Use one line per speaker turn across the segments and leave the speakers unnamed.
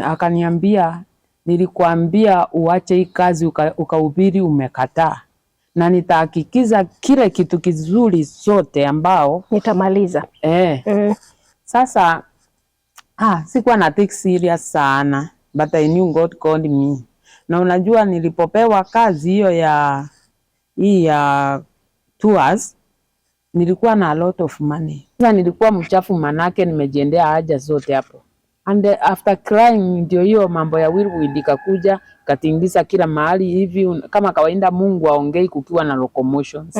Akaniambia, "Nilikuambia uache hii kazi ukahubiri, umekataa, na nitahakikisha kile kitu kizuri zote ambao
Nitamaliza.
Eh, Sasa sikuwa na take serious sana, but I knew God called me. Na unajua nilipopewa kazi hiyo ya hii ya tours, nilikuwa na a lot of money. Sasa nilikuwa mchafu, manake nimejiendea haja zote hapo. And after crying, ndio hiyo mambo ya whirlwind ikakuja, katingiza kila mahali hivi kama kawaida Mungu aongei kukiwa na locomotions.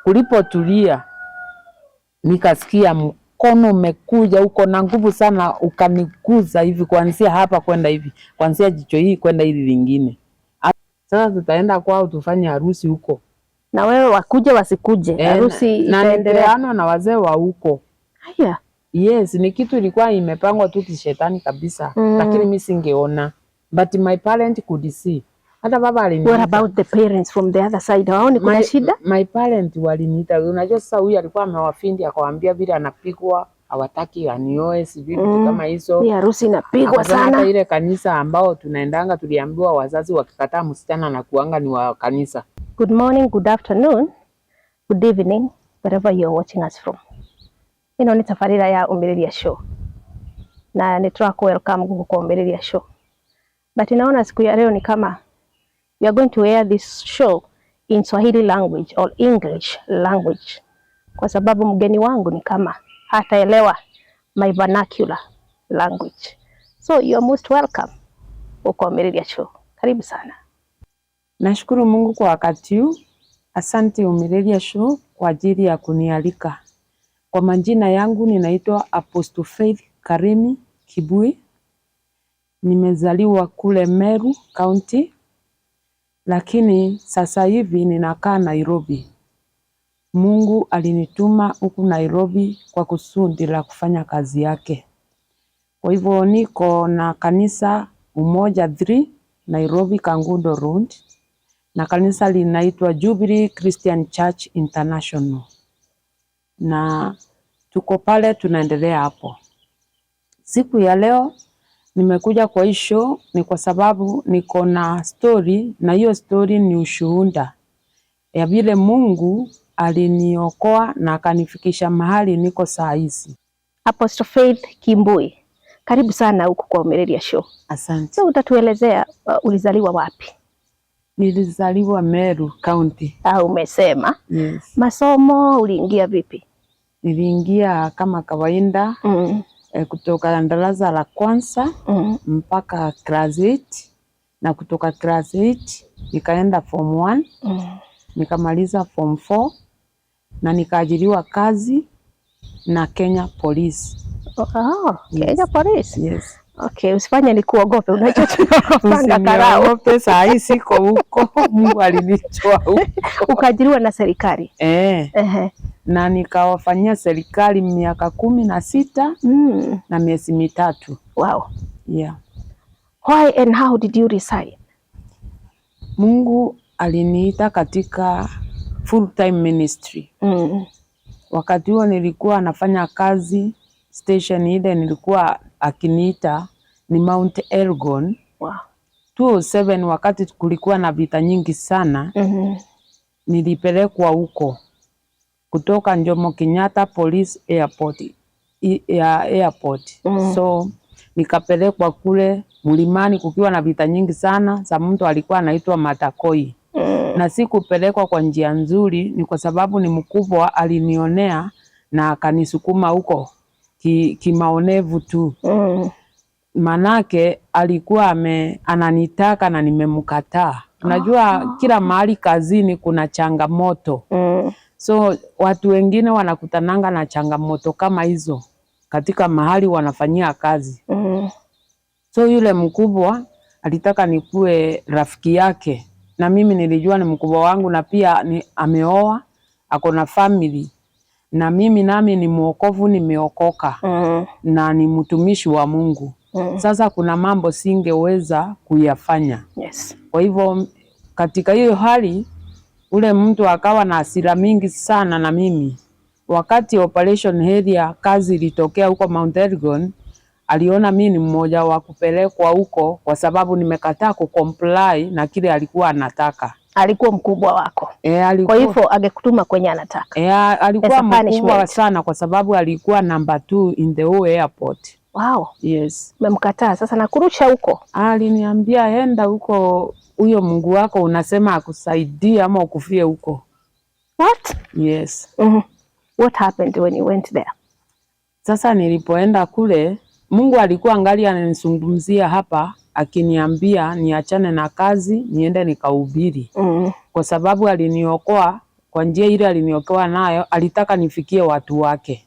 Kulipotulia, nikasikia mkono umekuja, uko na nguvu sana, ukaniguza hivi kuanzia hapa kwenda hivi, kuanzia jicho hii kwenda hili lingine. Sasa tutaenda kwao tufanye harusi huko.
Na wewe wakuje wasikuje,
Eh,
harusi
na
itaendelea.
nipeanwa na wazee wa huko.
Haya.
Yes, ni kitu ilikuwa imepangwa tu kishetani kabisa, lakini mi singeona, but my parent could see. Hata baba aliniita.
What about the parents from the other side? Hawaoni kuna shida?
My parent waliniita. Unajua sasa huyu alikuwa amewafindi, akawaambia vile anapigwa, hawataki anioe, sijui vitu kama hizo.
Hii harusi inapigwa
Akasema hata
sana.
ile kanisa ambao tunaendanga, tuliambiwa wazazi wakikataa msichana na kuanga ni wa kanisa.
Good morning, good afternoon, good evening, wherever you're watching us from. Ĩno nĩ tabarĩra ya Ũmĩrĩria Show na nĩ tũraku welcome gũkũ kwa Ũmĩrĩria Show. But naona siku ya leo ni kama we are going to air this show in Swahili language or English language, kwa sababu mgeni wangu ni kama hataelewa my vernacular language. So you are most welcome huko Ũmĩrĩria Show. Karibu sana.
Nashukuru Mungu kwa wakati huu. Asante Ũmĩrĩria Show kwa ajili ya kunialika. Kwa majina yangu ninaitwa Apostle Faith Karimi Kibui. Nimezaliwa kule Meru County, lakini sasa hivi ninakaa Nairobi. Mungu alinituma huku Nairobi kwa kusudi la kufanya kazi yake. Kwa hivyo niko na kanisa Umoja 3 Nairobi, Kangundo Road, na kanisa linaitwa Jubilee Christian Church International, na tuko pale tunaendelea hapo. Siku ya leo nimekuja kwa hii show ni kwa sababu niko na story, na hiyo story ni ushuhuda ya vile Mungu aliniokoa na akanifikisha mahali niko saa hizi.
Apostle Faith Kimbui, karibu sana huku kwa Ũmĩrĩria Show.
Asante.
So utatuelezea ulizaliwa wapi?
Nilizaliwa Meru County.
Ah, umesema.
Yes.
Masomo uliingia vipi?
Niliingia kama kawaida kutoka darasa la kwanza mpaka class 8, na kutoka class 8 nikaenda form 1, nikamaliza form 4 na nikaajiriwa kazi na Kenya Police.
Oh,
Yes.
Kenya Police.
Yes.
Okay, usifanye nikuogope, unajua tunaogopanga karao.
Usiniogope, saa hii siko huko. Mungu alinitoa huko.
Ukaajiriwa na serikali.
Eh, na nikawafanyia serikali miaka 16 na miezi 3. Yeah.
Why and how did you resign?
Mungu aliniita katika full time ministry. Wakati huo nilikuwa nafanya kazi station ile nilikuwa akiniita ni Mount Elgon 2007, wakati kulikuwa na vita nyingi sana, nilipelekwa huko kutoka Jomo Kenyatta Police Airport, ya airport. So nikapelekwa kule mlimani kukiwa na vita nyingi sana za mtu alikuwa anaitwa Matakoi. Na sikupelekwa kwa njia nzuri, ni kwa sababu ni mkubwa alinionea na akanisukuma huko kimaonevu tu, manake alikuwa ananitaka na nimemkataa. Unajua kila mahali kazini kuna changamoto. So watu wengine wanakutananga na changamoto kama hizo katika mahali wanafanyia kazi. So yule mkubwa alitaka nikuwe rafiki yake, na mimi nilijua ni mkubwa wangu, na pia ni ameoa, ako na family, na mimi nami ni mwokovu, nimeokoka na ni mtumishi wa Mungu. Sasa kuna mambo singeweza kuyafanya. Kwa hivyo katika hiyo hali ule mtu akawa na hasira mingi sana na mimi. Wakati Operation Heria kazi ilitokea huko Mount Elgon, Aliona mi ni mmoja wa kupelekwa huko kwa sababu nimekataa kucomply na kile alikuwa anataka.
Alikuwa mkubwa wako.
E,
Kwa
alikuwa,
hivyo angekutuma kwenye anataka.
e, alikuwa
As a
mkubwa
punishment.
sana kwa sababu alikuwa number 2 in the whole airport.
Wow.
Yes.
Umemkataa sasa nakurusha huko.
Aliniambia enda huko, huyo Mungu wako unasema akusaidie ama ukufie huko.
What?
Yes.
What happened when you went there?
Sasa nilipoenda kule, Mungu alikuwa angali ananizungumzia hapa akiniambia niachane na kazi niende nikahubiri, kwa sababu aliniokoa kwa njia ile aliniokoa nayo, alitaka nifikie watu wake.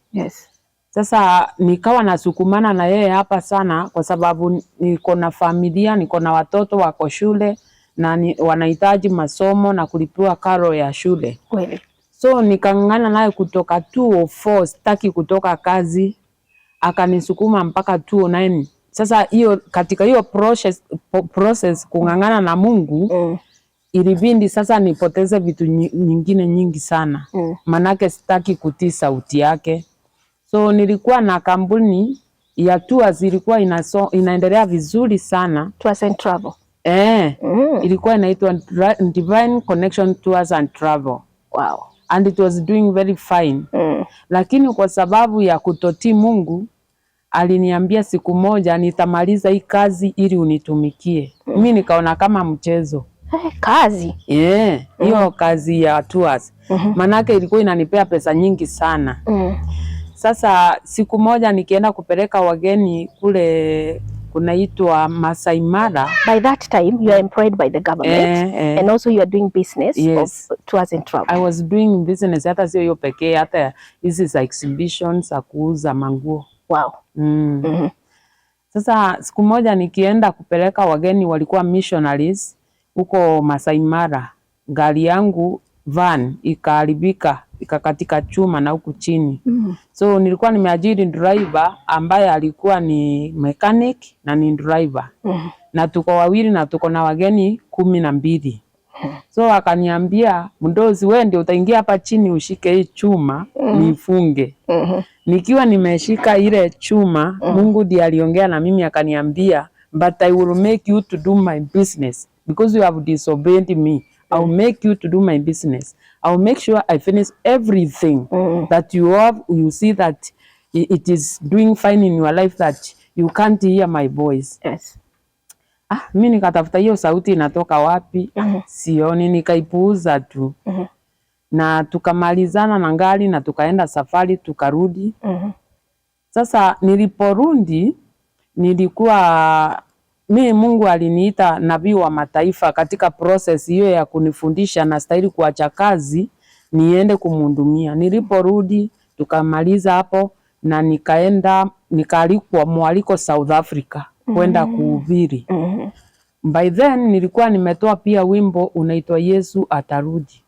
Sasa nikawa nasukumana na yeye hapa sana, kwa sababu niko na familia, niko na watoto wako shule na wanahitaji masomo na kulipiwa karo ya shule. So nikang'ang'ana naye kutoka 204, sitaki kutoka kazi, akanisukuma mpaka 209. Sasa hiyo katika hiyo process kung'ang'ana na Mungu ilibidi sasa nipoteze vitu nyingine nyingi sana, manake sitaki kutii sauti yake. So nilikuwa na kampuni ya tours ilikuwa inaendelea vizuri sana.
Tours and Travel.
Eh, ilikuwa inaitwa Divine Connection Tours and Travel. And it was doing very fine. Lakini kwa sababu ya kutotii Mungu, aliniambia siku moja nitamaliza hii kazi ili unitumikie. Mi nikaona kama mchezo.
Eh, kazi.
Yeah, hiyo kazi ya tours. Manake ilikuwa inanipea pesa nyingi sana. Sasa siku moja nikienda kupeleka wageni kule kunaitwa Masai Mara.
By that time you are employed by the government and also you are doing business of tours and travel.
I was doing business, hata sio hiyo pekee, hata hizi za exhibitions za kuuza manguo. Sasa siku moja nikienda kupeleka wageni walikuwa missionaries huko Masai Mara, gari yangu van ikaharibika, ikakatika chuma na huku chini. So nilikuwa nimeajiri driver ambaye alikuwa ni mechanic na ni driver. Na tuko wawili na tuko na wageni 12. So akaniambia, mdozi, wewe ndio utaingia hapa chini ushike hii chuma nifunge. Nikiwa nimeshika ile chuma, Mungu ndiye aliongea na mimi akaniambia, but I will make you to do my business because you have disobeyed me. I will make you to do my business. I will make sure I finish everything that you have. You see that it is doing fine in your life that you can't hear my voice. Ah, mi nikatafuta hiyo sauti inatoka wapi? Sioni, nikaipuuza tu. Na tukamalizana na gari na tukaenda safari tukarudi. Sasa niliporudi nilikuwa mi, Mungu aliniita nabii wa mataifa katika process hiyo ya kunifundisha nastahili kuacha kazi niende kumhudumia. Niliporudi tukamaliza hapo na nikaenda nikaalikwa mwaliko South Africa kwenda kuhubiri. By then nilikuwa nimetoa pia wimbo unaitwa Yesu Atarudi.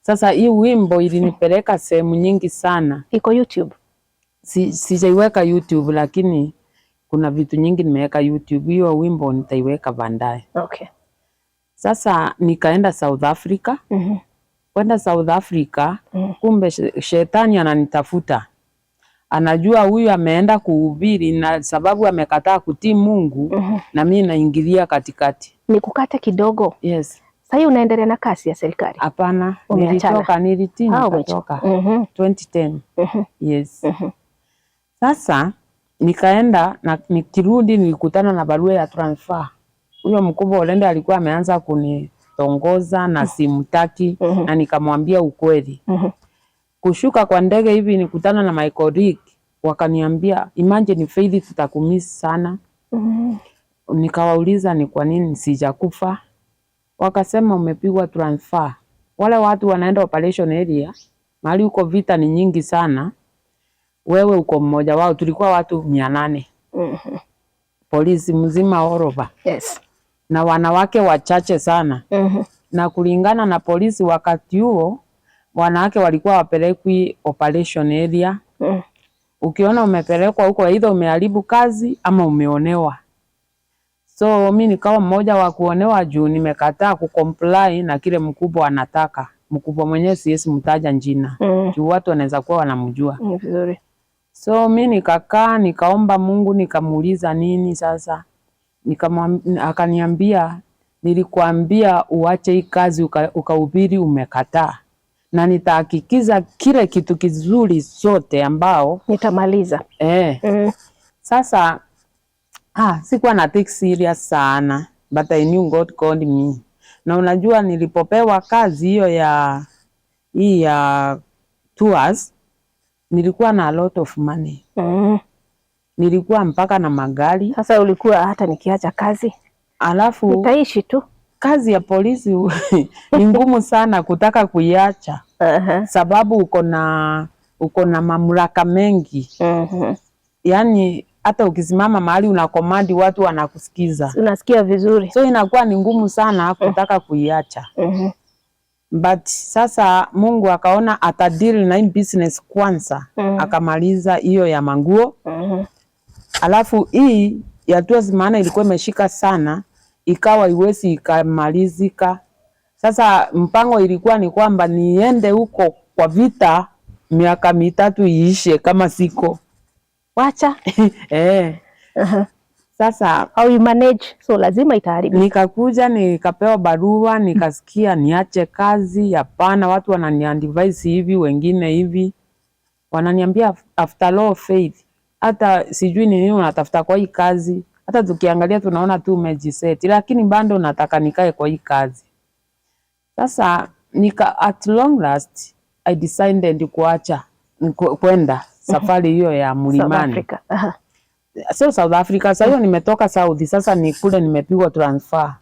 Sasa hii wimbo ilinipeleka sehemu nyingi sana.
Iko YouTube.
Sijaiweka YouTube, lakini kuna vitu nyingi nimeweka YouTube. Hiyo wimbo nitaiweka baadaye. Sasa nikaenda South Africa. Kwenda South Africa, kumbe shetani ananitafuta. Anajua huyu ameenda kuhubiri na sababu amekataa kutii Mungu, na mimi naingilia katikati.
Nikukate kidogo.
Yes.
Sasa hii unaendelea na kazi ya serikali?
Hapana,
Umeachana?
nilitoka, nilitii
Ah,
nikatoka. 2010. Yes. Sasa nikaenda na nikirudi nilikutana na barua ya transfer. Huyo mkubwa Olende alikuwa ameanza kunitongoza na simtaki, na nikamwambia ukweli. Kushuka kwa ndege hivi nikutana na my colleague, wakaniambia, imagine Faith, tutakumiss sana. Nikawauliza ni kwa nini sijakufa. Wakasema umepigwa transfer. Wale watu wanaenda operation area, mahali huko vita ni nyingi sana. Wewe uko mmoja wao. Tulikuwa watu 800. Polisi mzima all over. Na wanawake wachache sana. Na kulingana na polisi wakati huo, wanawake walikuwa wapelekwi operation area. Ukiona umepelekwa huko, either umeharibu kazi ama umeonewa. So mi nikawa mmoja wa kuonewa juu nimekataa kucomply na kile mkubwa anataka. Mkubwa mwenyewe siwezi mtaja jina, juu watu wanaweza kuwa wanamjua.
Vizuri.
So mi nikakaa nikaomba Mungu, nikamuuliza nini sasa, akaniambia nilikuambia uache hii kazi ukahubiri, umekataa, na nitahakikisha kile kitu kizuri zote ambao
Nitamaliza.
Sasa sikuwa na take serious sana, but I knew God called me. Na unajua nilipopewa kazi hiyo ya hii ya tours, nilikuwa na a lot of money. Nilikuwa mpaka na magari.
Sasa ulikuwa hata nikiacha kazi
Alafu
nitaishi tu.
Kazi ya polisi ni ngumu sana kutaka kuiacha, sababu uko na mamlaka mengi. Yaani hata ukisimama mahali una command watu wanakusikiza.
Unasikia vizuri.
So inakuwa ni ngumu sana kutaka kuiacha. But sasa Mungu akaona atadeal na hii business kwanza, akamaliza hiyo ya manguo. Alafu hii ya tours, maana ilikuwa imeshika sana, ikawa iwezi ikamalizika. Sasa mpango ilikuwa ni kwamba niende huko kwa vita miaka 3 iishe kama siko
Wacha.
Sasa
How you manage? So lazima itaharibika.
Nikakuja nikapewa barua, nikasikia niache kazi. Hapana, watu wananiadvise hivi, wengine hivi, wananiambia after all, Faith, hata sijui ni nini unatafuta kwa hii kazi. Hata tukiangalia tunaona tu umejiseti, lakini bado nataka nikae kwa hii kazi. Sasa at long last I decided kuacha kwenda safari hiyo ya
South
mlimani.
Africa. Aha.
Sio South Africa, sasa hiyo nimetoka South, sasa ni kule nimepigwa transfer.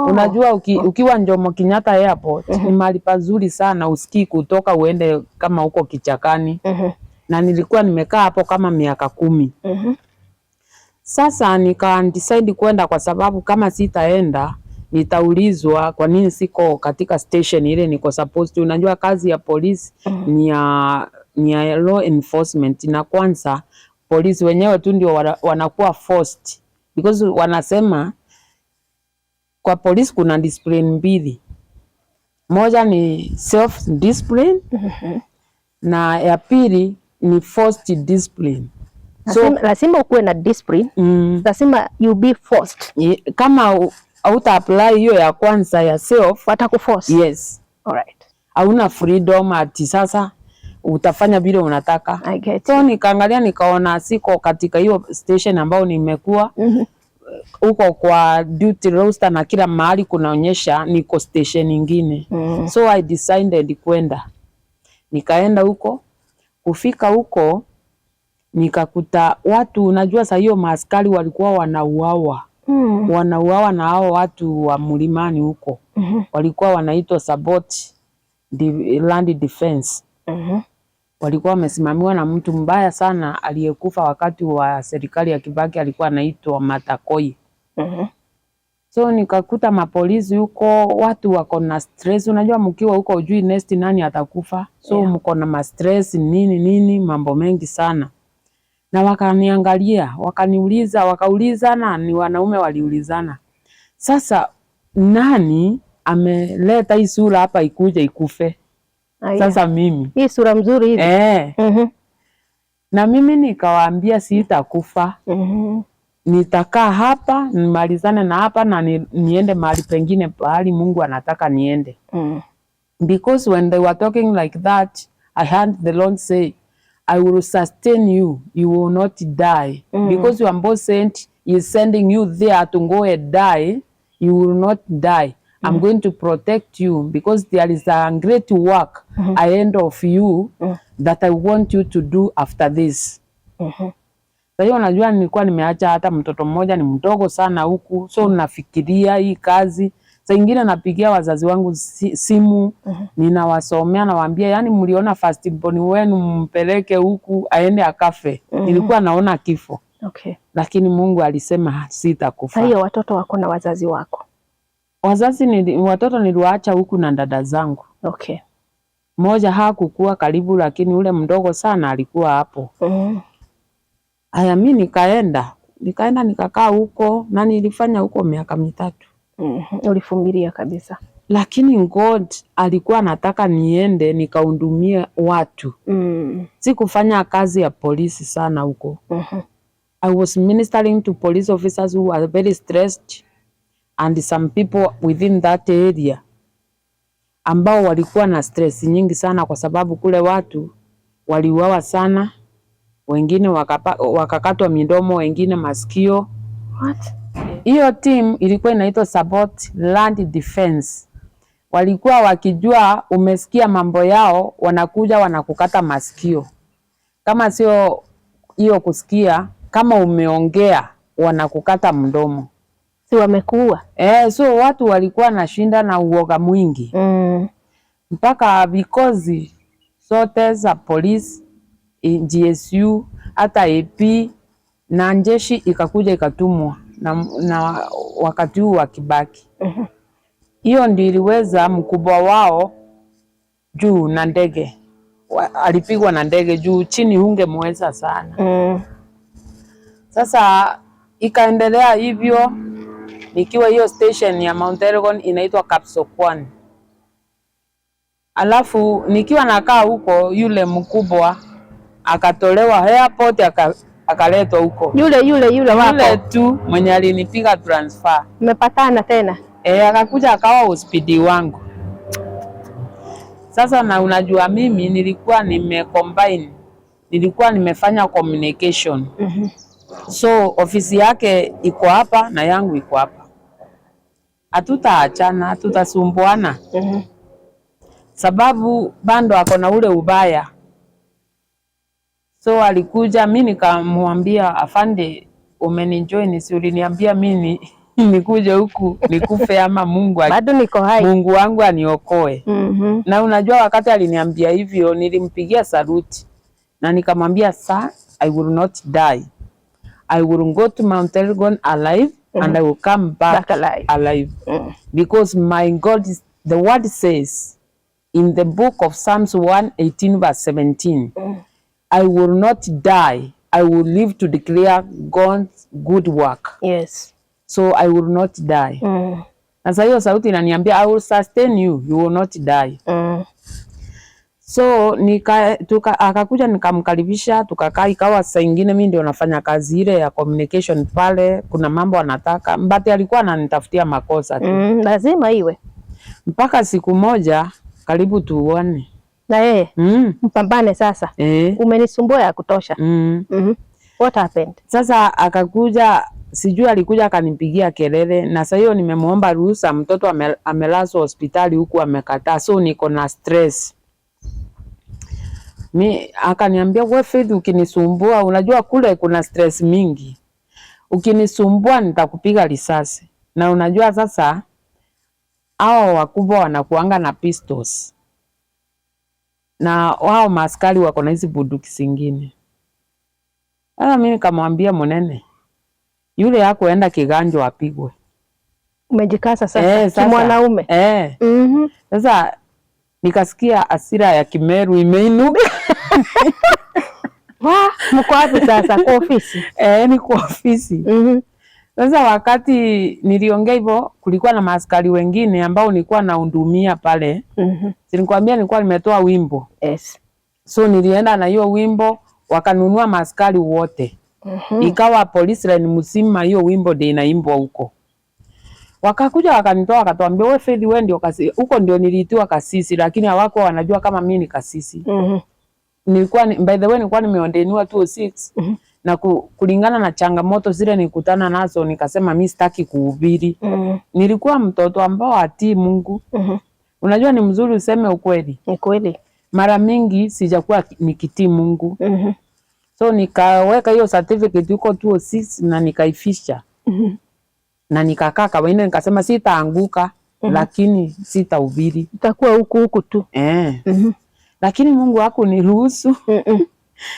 Unajua ukiwa Jomo Kenyatta Airport ni mahali pazuri sana, usikii kutoka uende kama huko kichakani. Na nilikuwa nimekaa hapo kama miaka 10. Sasa nika decide kwenda kwa sababu kama sitaenda nitaulizwa kwa nini siko katika station ile niko supposed to. Unajua kazi ya polisi ni ya law enforcement, na kwanza polisi wenyewe tu ndio wanakuwa forced because wanasema kwa polisi kuna discipline mbili, moja ni self discipline na ya pili ni forced discipline. So
Lazima ukuwe na discipline. Lazima you be forced.
Kama hauta apply hiyo ya kwanza ya self,
Watakuforce.
Yes,
Alright.
hauna freedom ati sasa utafanya vile unataka.
I get
So nikaangalia nikaona siko katika hiyo station ambayo nimekuwa huko kwa duty roster na kila mahali kunaonyesha niko station ingine. So I decided kwenda, nikaenda huko. Kufika huko nikakuta watu, unajua saa hiyo maaskari walikuwa wanauawa, wanauawa na hao watu wa mlimani huko, walikuwa wanaitwa Sabaot Land Defense. Walikuwa wamesimamiwa na mtu mbaya sana aliyekufa wakati wa serikali ya Kibaki, alikuwa anaitwa Matakoi. So nikakuta mapolisi huko, watu wako na stress. Unajua mkiwa huko ujui next nani atakufa, so mko na ma stress nini nini, mambo mengi sana. Na wakaniangalia, wakaniuliza, wakaulizana, ni wanaume waliulizana, sasa nani ameleta hii sura hapa ikuje ikufe?
Aya.
Sasa mimi
Hii sura mzuri hivi.
Eh, na mimi nikawaambia sitakufa, nitakaa hapa nimalizane na hapa na niende mahali pengine pahali Mungu anataka niende. Because when they were talking like that, I heard the Lord say, "I will sustain you, you will not die." Because your boss sent is sending you there to go and die, you will not die. I'm going to protect you because there is a great work ahead of you that I want you to do after this. Sasa hiyo unajua nilikuwa nimeacha hata mtoto mmoja ni mdogo sana huku, so nafikiria hii kazi. Saa ingine napigia wazazi wangu simu, ninawasomea, nawaambia, yani mliona first born wenu mpeleke huku aende akafe. Nilikuwa naona kifo, lakini Mungu alisema sitakufa.
Sasa hiyo watoto wako na wazazi wako.
Watoto niliwaacha huku na dada zangu. Mmoja hakukuwa karibu, lakini ule mdogo sana alikuwa hapo. Aya, mi nikaenda nikakaa huko na nilifanya huko miaka 3.
Ulivumilia kabisa.
Lakini God alikuwa anataka niende nikahudumie watu. Sikufanya kazi ya polisi sana huko. I was ministering to police officers who were very stressed and some people within that area ambao walikuwa na stress nyingi sana, kwa sababu kule watu waliuawa sana, wengine wakakatwa midomo, wengine masikio.
What?
Hiyo team ilikuwa inaitwa Support Land Defense. Walikuwa wakijua umesikia mambo yao, wanakuja wanakukata masikio. Kama sio hiyo kusikia, kama umeongea wanakukata mdomo.
Si wamekuua?
Eh, so watu walikuwa nashinda na uoga mwingi mpaka vikosi zote za polisi, GSU, hata AP na jeshi ikakuja ikatumwa na wakati huu wa Kibaki. Hiyo ndio iliweza mkubwa wao juu na ndege, alipigwa na ndege juu chini, hungemweza sana. Sasa ikaendelea hivyo, nikiwa hiyo station ya Mount Elgon inaitwa Kapsokwony. Alafu nikiwa nakaa huko, yule mkubwa akatolewa airport akaletwa huko.
Yule yule yule wako.
Yule tu mwenye alinipiga transfer.
Mmepatana tena?
E, akakuja akawa OCPD wangu. Sasa na unajua mimi nilikuwa nimecombine, nilikuwa nimefanya communication. So ofisi yake iko hapa na yangu iko hapa, hatutaachana, hatutasumbuana sababu bado ako na ule ubaya. So alikuja, mi nikamwambia, "Afande, umenijoin, si uliniambia mi nikuje huku nikufe ama Mungu
Bado niko hai.
Mungu wangu aniokoe." Na unajua wakati aliniambia hivyo, nilimpigia saluti na nikamwambia, "Sir, I will not die. I will go to Mount Elgon alive and I will come back,
Back alive.
Alive. Because my God is, the word says in the book of Psalms 118 verse 17, I will not die. I will live to declare God's good work. So I will not die." Sasa hiyo sauti inaniambia, "I will sustain you, you will not die." So akakuja nikamkaribisha, tukakaa, ikawa saa ingine mimi ndio nafanya kazi ile ya communication pale, kuna mambo anataka, but alikuwa ananitafutia makosa tu.
Lazima iwe.
Mpaka siku moja karibu tuone.
Na yeye mpambane sasa.
Eh.
Umenisumbua ya kutosha. What happened?
Sasa akakuja, sijui alikuja akanipigia kelele, na sasa hiyo nimemuomba ruhusa, mtoto amelazwa hospitali huku amekataa, so niko na stress. Mi akaniambia, "We Faith, ukinisumbua, unajua kule kuna stress mingi, ukinisumbua nitakupiga risasi." Na unajua sasa hao wakubwa wanakuanga na pistols na wao maaskari wako na hizi bunduki zingine. Sasa mimi nikamwambia, "Munene, yule hakuenda kiganjo apigwe."
Umejikasa sasa,
Eh, sasa,
kimwanaume.
Eh, sasa nikasikia hasira ya Kimeru imeinuka.
Wa, mko wapi sasa? Kwa ofisi?
Eh, ni kwa ofisi. Sasa wakati niliongea hivyo, kulikuwa na maaskari wengine ambao nilikuwa nahudumia pale. Si nilikwambia nilikuwa nimetoa wimbo. So nilienda na hiyo wimbo, wakanunua maaskari wote. Ikawa police line mzima hiyo wimbo ndio inaimbwa huko. Wakakuja wakanitoa, wakatuambia, "We Faith, wewe ndio kasisi." Huko ndio niliitiwa kasisi, lakini hawakuwa wanajua kama mimi ni kasisi. By the way nilikuwa nimeordainiwa 2006 na kulingana na changamoto zile nilikutana nazo nikasema mi sitaki kuhubiri. Nilikuwa mtoto ambao hatii Mungu. Unajua ni mzuri useme ukweli.
Ni kweli.
Mara mingi sijakuwa nikitii Mungu. So nikaweka hiyo certificate huko 2006 na nikaifisha. Na nikakaa kawaida nikasema sitaanguka lakini sitahubiri.
Utakuwa huku huku tu.
Eh. Lakini Mungu hakuniruhusu.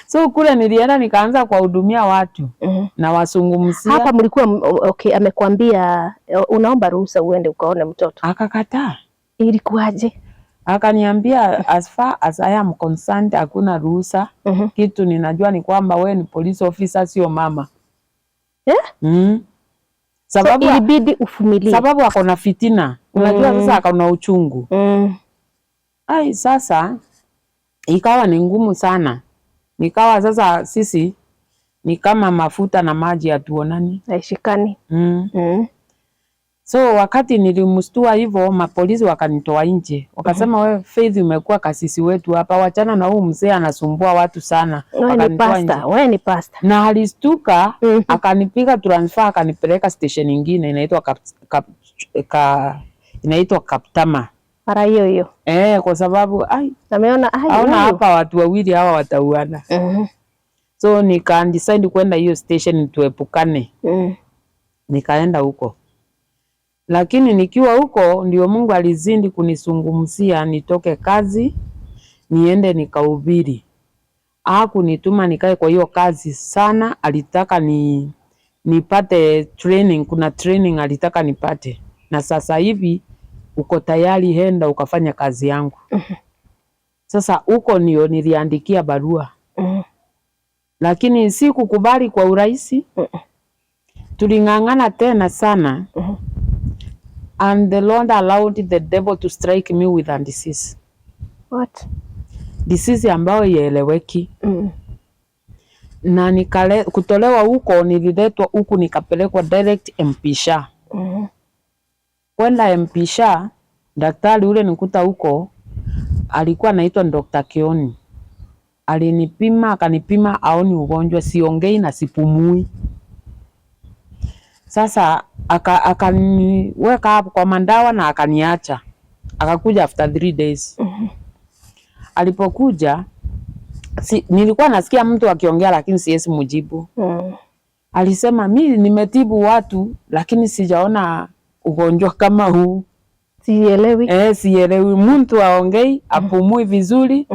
So kule nilienda nikaanza kuwahudumia watu na wasungumzia.
Hapa mlikuwa okay, amekwambia unaomba ruhusa uende ukaone mtoto.
Akakataa.
Ilikuwaje?
Akaniambia, "As far as I am concerned, hakuna ruhusa. Kitu ninajua ni kwamba wewe ni police officer, sio mama."
Eh?
Mm.
So
Sababu,
ilibidi uvumilie.
sababu ako na fitina. Unajua sasa akana uchungu. Ai, sasa ikawa ni ngumu sana. Nikawa sasa sisi ni kama mafuta na maji, hatuonani.
Haishikani.
So wakati nilimstua hivyo, mapolisi wakanitoa nje, wakasema, "Wewe Faith, umekuwa kasisi wetu hapa, wachana na huu mzee, anasumbua watu sana."
Wewe ni
Wakanitoa nje.
pastor, wewe ni pastor.
Na alistuka, akanipiga transfer, akanipeleka station ingine inaitwa inaitwa Kaptama.
Mara hiyo hiyo.
Eh, kwa sababu ai,
Ameona ai
aona
huyu.
Hapa watu wawili hawa watauana. So nika decide kwenda hiyo station tuepukane. Nikaenda huko, lakini nikiwa huko ndio Mungu alizidi kunizungumzia nitoke kazi niende nikahubiri. Hakunituma nikae kwa hiyo kazi sana, alitaka nipate training. Kuna training alitaka nipate, na sasa hivi uko tayari, enda ukafanya kazi yangu. Sasa huko ndio niliandikia barua, lakini si kukubali kwa urahisi. Tuling'ang'ana tena sana and the Lord allowed the devil to strike me with a disease.
What?
Disease ambayo ieleweki. Na kutolewa huko, nililetwa huku nikapelekwa direct Mpisha. Kwenda Mpisha, daktari ule nikuta huko alikuwa anaitwa Dr. Kioni. Alinipima, akanipima, aoni ugonjwa, siongei na sipumui. Sasa akaniweka hapo kwa mandawa na akaniacha. Akakuja after 3 days. Alipokuja nilikuwa nasikia mtu akiongea lakini siwezi mujibu. Alisema, "Mi nimetibu watu lakini sijaona ugonjwa kama huu."
Sielewi.
Eh, sielewi, mtu aongei, apumui vizuri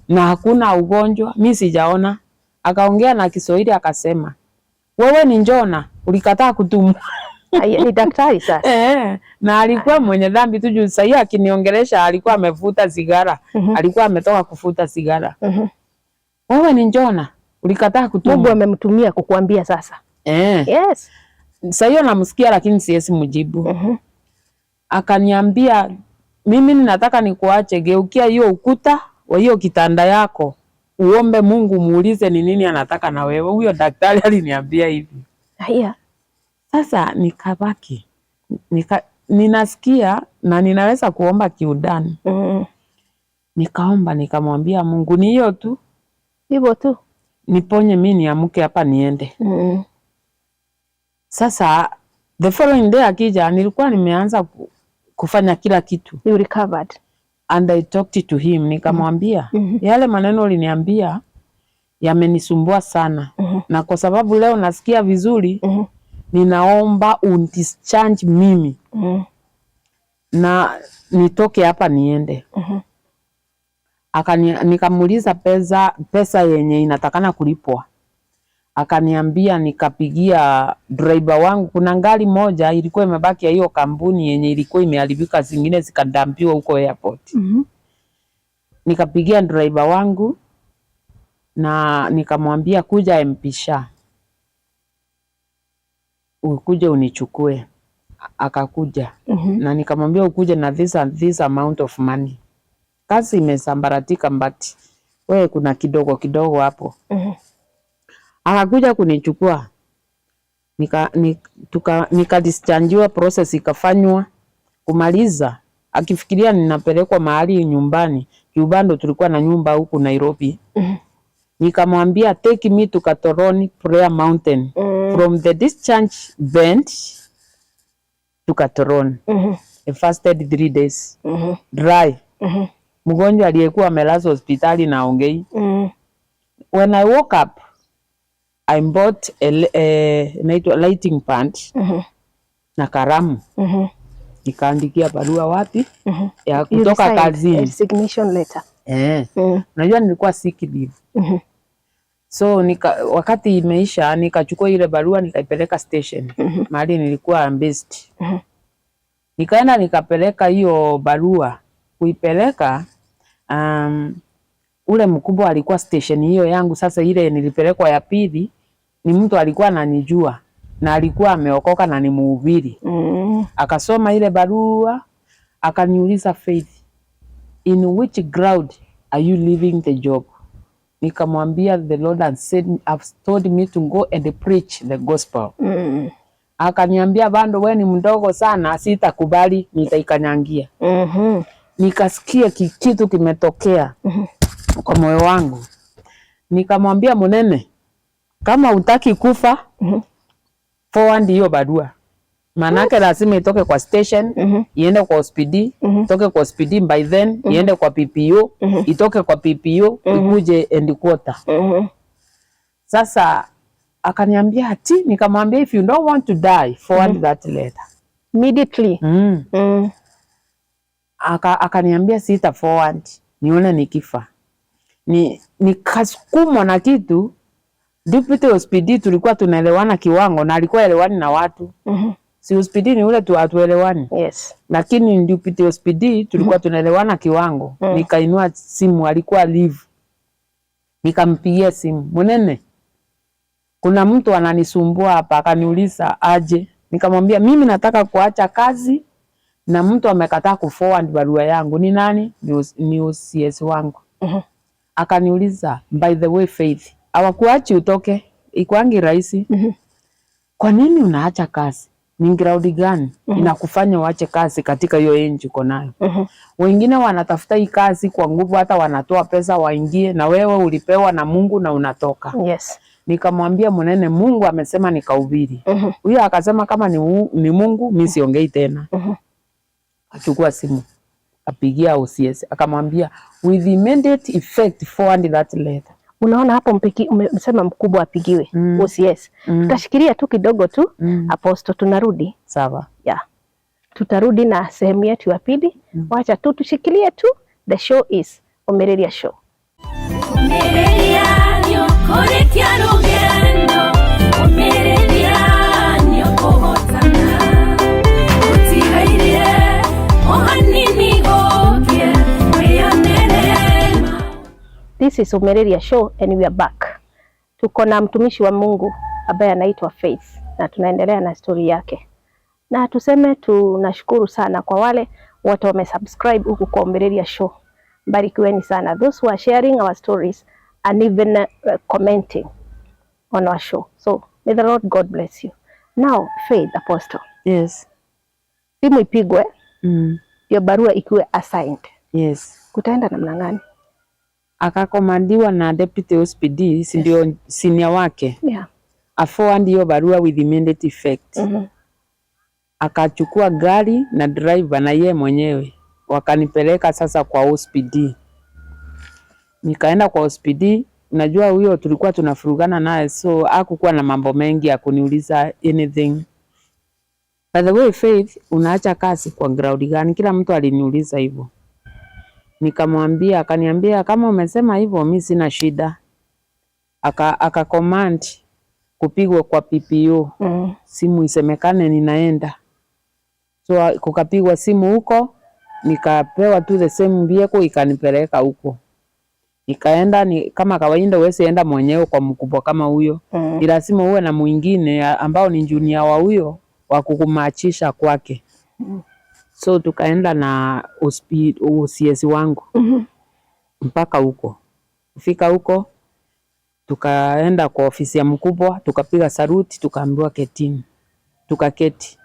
na hakuna ugonjwa, mi sijaona. Akaongea na Kiswahili akasema, "Wewe ni Njona, ulikataa kutumwa."
Aya, ni daktari sasa.
Eh, na alikuwa mwenye dhambi tu juu sahii akiniongelesha alikuwa amevuta sigara. Alikuwa ametoka kuvuta sigara. "Wewe ni Njona, ulikataa
Mungu
kutumwa."
amemtumia kukuambia sasa.
Eh.
Yes.
Sasa hiyo namsikia lakini siwezi mjibu. Akaniambia, "Mimi ninataka nikuache, geukia hiyo ukuta wa hiyo kitanda yako, uombe Mungu, muulize ni nini anataka na wewe." Huyo daktari aliniambia hivi.
Haya.
Sasa nikabaki ninasikia na ninaweza kuomba kiundani. Nikaomba, nikamwambia Mungu, ni hiyo tu,
Hivyo tu.
Niponye mi niamke hapa niende. Sasa the following day akija, nilikuwa nimeanza kufanya kila kitu
You recovered.
And I talked to him, nikamwambia, "Yale maneno uliniambia yamenisumbua sana na kwa sababu leo nasikia vizuri, ninaomba unidischarge mimi na nitoke hapa niende." Nikamuuliza pesa yenye inatakana kulipwa, akaniambia. Nikapigia driver wangu, kuna gari moja ilikuwa imebaki ya hiyo kampuni yenye ilikuwa imeharibika, zingine zikadampiwa huko airport. Nikapigia driver wangu na nikamwambia, "Kuja Mpisha, ukuje unichukue." Akakuja na nikamwambia, "Ukuje na this and this amount of money. Kazi imesambaratika, but wewe kuna kidogo kidogo hapo." Akakuja kunichukua, nikadischargiwa, process ikafanywa kumaliza, akifikiria ninapelekwa mahali nyumbani, juu bado tulikuwa na nyumba huku Nairobi. Nikamwambia, "Take me to Katoroni Prayer Mountain." From the discharge bench to Katoroni. I fasted 3 days dry. Mgonjwa aliyekuwa amelazwa hospitali na ongei. When I woke up, I bought a inaitwa writing pad na kalamu, nikaandikia barua wapi ya
You
kutoka
resigned.
Kazini.
Resignation letter.
Eh. Unajua nilikuwa sick leave. So wakati imeisha nikachukua ile barua nikaipeleka station mahali nilikuwa based. Nikaenda nikapeleka hiyo barua. Kuipeleka, ule mkubwa alikuwa station hiyo yangu sasa, ile nilipelekwa ya pili, ni mtu alikuwa ananijua na alikuwa ameokoka na ni mhubiri. Akasoma ile barua. Akaniuliza, "Faith, in which ground are you leaving the job?" Nikamwambia, "The Lord has said, have told me to go and preach the gospel." Akaniambia, "Bado we ni mdogo sana, sitakubali, nitaikanyangia." Nikasikia kitu kimetokea kwa moyo wangu. Nikamwambia, "Munene, kama utaki kufa, forward hiyo barua." Maanake lazima itoke kwa station, iende kwa OCPD, itoke kwa OCPD by then iende kwa PPO, itoke kwa PPO ikuje headquarter. Sasa akaniambia ati, nikamwambia, "If you don't want to die, forward that letter."
Immediately.
Akaniambia, "Sita forward, nione nikifa." Ni nikasukumwa na kitu. Deputy OCPD tulikuwa tunaelewana kiwango na alikuwa elewani na watu. Si OCPD ni ule tu hatuelewani. Lakini deputy OCPD tulikuwa tunaelewana kiwango. Nikainua simu, alikuwa leave. Nikampigia simu, "Munene, kuna mtu ananisumbua hapa." Akaniuliza aje. Nikamwambia, "Mimi nataka kuacha kazi na mtu amekataa kuforward barua yangu. Ni nani?" Ni OCS wangu. Akaniuliza, "By the way, Faith, hawakuachi utoke, ikwangi rahisi. Kwa nini unaacha kazi? Ni ground gani inakufanya uache kazi katika hiyo age uko nayo? Wengine wanatafuta hii kazi kwa nguvu, hata wanatoa pesa waingie, na wewe ulipewa na Mungu na unatoka." Nikamwambia, "Munene, Mungu amesema nikahubiri." Huyo akasema, "Kama ni Mungu, mi siongei tena." Achukua simu, apigia OCS, akamwambia, "With immediate effect, forward that letter."
Unaona hapo umesema mkubwa apigiwe OCS. Tutashikilia tu kidogo tu, Apostle, tunarudi.
Sawa.
Yeah. Tutarudi na sehemu yetu ya pili. Wacha tu tushikilie tu. The show is Ũmĩrĩria Show.
Ũmĩrĩria nĩũkũrĩkia rũgendo, ũmĩrĩria nĩũkũhotana, gũtigaire o hanini gũkĩe wĩonere.
This is Ũmĩrĩria Show and we are back. Tuko na mtumishi wa Mungu ambaye anaitwa Faith na tunaendelea na stori yake, na tuseme tunashukuru sana kwa wale wote wamesubscribe huku kwa Ũmĩrĩria Show. Barikiweni sana those who are sharing our stories and even commenting on our show. So may the Lord God bless you. Now Faith Apostle,
Yes.
simu ipigwe hiyo barua ikiwe assigned, kutaenda namna gani?
Akacommandiwa na deputy OCPD, si ndio senior wake, aforward hiyo barua with immediate effect. Akachukua gari na driver na yeye mwenyewe wakanipeleka sasa kwa OCPD. Nikaenda kwa OCPD, unajua huyo tulikuwa tunafurugana naye, so hakukuwa na mambo mengi ya kuniuliza anything. "By the way, Faith, unaacha kazi kwa ground gani?" Kila mtu aliniuliza hivyo. Nikamwambia, akaniambia, "Kama umesema hivyo mi sina shida." Aka command kupigwa kwa PPO, simu isemekane ninaenda. So kukapigwa simu huko, nikapewa tu the same vehicle ikanipeleka huko. Nikaenda ni, kama kawaida huwezi enda mwenyewe kwa mkubwa kama huyo. Ni lazima uwe na mwingine ambao ni junior wa huyo wa kukumachisha kwake. So tukaenda na OCS wangu mpaka huko. Kufika huko tukaenda kwa ofisi ya mkubwa, tukapiga saluti, tukaambiwa ketini. Tukaketi.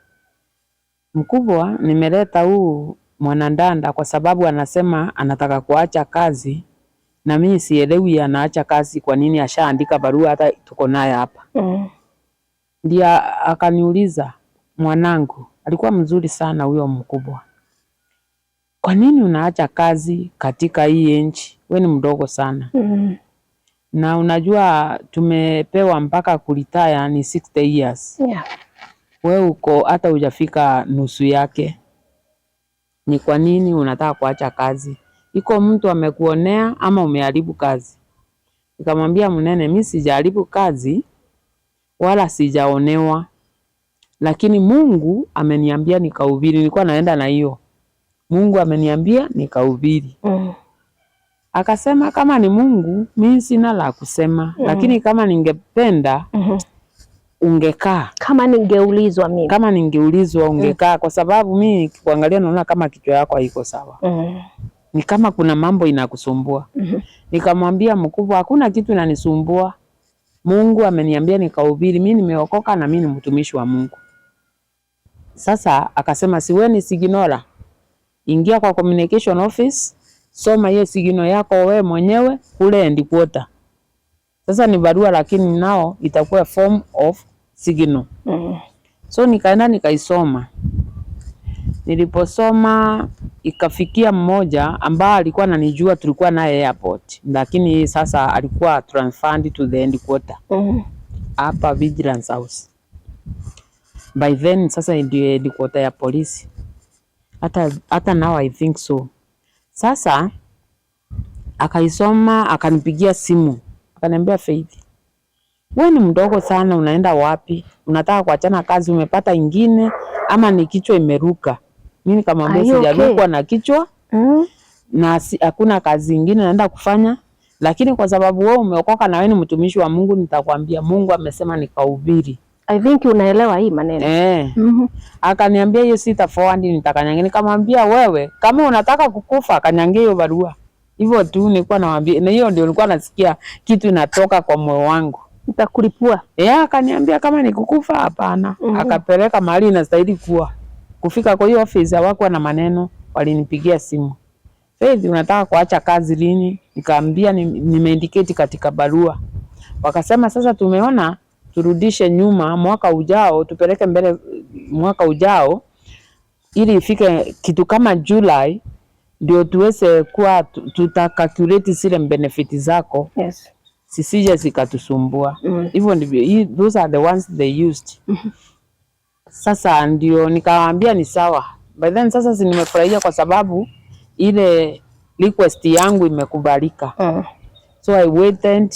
"Mkubwa, nimeleta huu mwanadada kwa sababu anasema anataka kuacha kazi na mimi sielewi anaacha kazi kwa nini, ashaandika barua hata tuko naye hapa." Ndiye akaniuliza, "Mwanangu," alikuwa mzuri sana huyo mkubwa, "kwa nini unaacha kazi katika hii nchi? We ni mdogo sana na unajua tumepewa mpaka kuretire ni 60 years. We uko hata hujafika nusu yake, ni kwa nini unataka kuacha kazi? Iko mtu amekuonea ama umeharibu kazi?" Nikamwambia, "Mnene, mi sijaharibu kazi wala sijaonewa, lakini Mungu ameniambia nikahubiri." Nilikuwa naenda na hiyo, Mungu ameniambia nikahubiri. Akasema, "Kama ni Mungu, mi sina la kusema, lakini kama ningependa Ungekaa.
Kama ningeulizwa mimi.
Kama ningeulizwa ungekaa, kwa sababu mimi nikikuangalia naona kama kichwa yako haiko sawa, ni kama kuna mambo inakusumbua. Nikamwambia mkubwa, hakuna kitu inanisumbua. Mungu ameniambia nikahubiri, mimi nimeokoka na mimi ni mtumishi wa Mungu. Sasa akasema, si wewe ni signaller, ingia kwa communication office, soma hiyo signal yako wewe mwenyewe kule headquarter. Sasa ni barua, lakini nao itakuwa form of signal. So nikaenda nikaisoma. Niliposoma ikafikia mmoja ambaye alikuwa ananijua, tulikuwa naye airport, lakini sasa alikuwa transferred to the headquarter hapa Vigilance House. By then sasa ndio headquarter ya polisi. Hata now I think so. Sasa akaisoma akanipigia simu akaniambia, "Faith, wewe ni mdogo sana, unaenda wapi? Unataka kuachana kazi, umepata ingine ama ni kichwa imeruka?" Mimi nikamwambia
Are you okay?
sijarukwa na kichwa na hakuna kazi ingine naenda kufanya, lakini kwa sababu wewe umeokoka na wewe ni mtumishi wa Mungu, nitakwambia Mungu amesema nikahubiri.
I think unaelewa hii maneno.
Eh. Akaniambia hiyo sita forward, nitakanyangia. Nikamwambia wewe kama unataka kukufa kanyangia hiyo barua. Hivyo tu nilikuwa namwambia, na hiyo ndio nilikuwa nasikia kitu inatoka kwa moyo wangu.
Nitakulipua.
Eh, akaniambia kama ni kukufa hapana. Akapeleka mahali inastahili kuwa. Kufika kwa hiyo office hawakuwa na maneno, walinipigia simu. "Faith, unataka kuacha kazi lini?" Nikaambia nimeindicate katika barua. Wakasema sasa tumeona turudishe nyuma mwaka ujao, tupeleke mbele mwaka ujao ili ifike kitu kama July ndio tuweze kuwa tutacalculate zile benefit zako zisije zikatusumbua. Hivyo ndivyo, those are the ones they used. Sasa ndio nikawaambia ni sawa. By then sasa si nimefurahia kwa sababu ile request yangu imekubalika. So I waited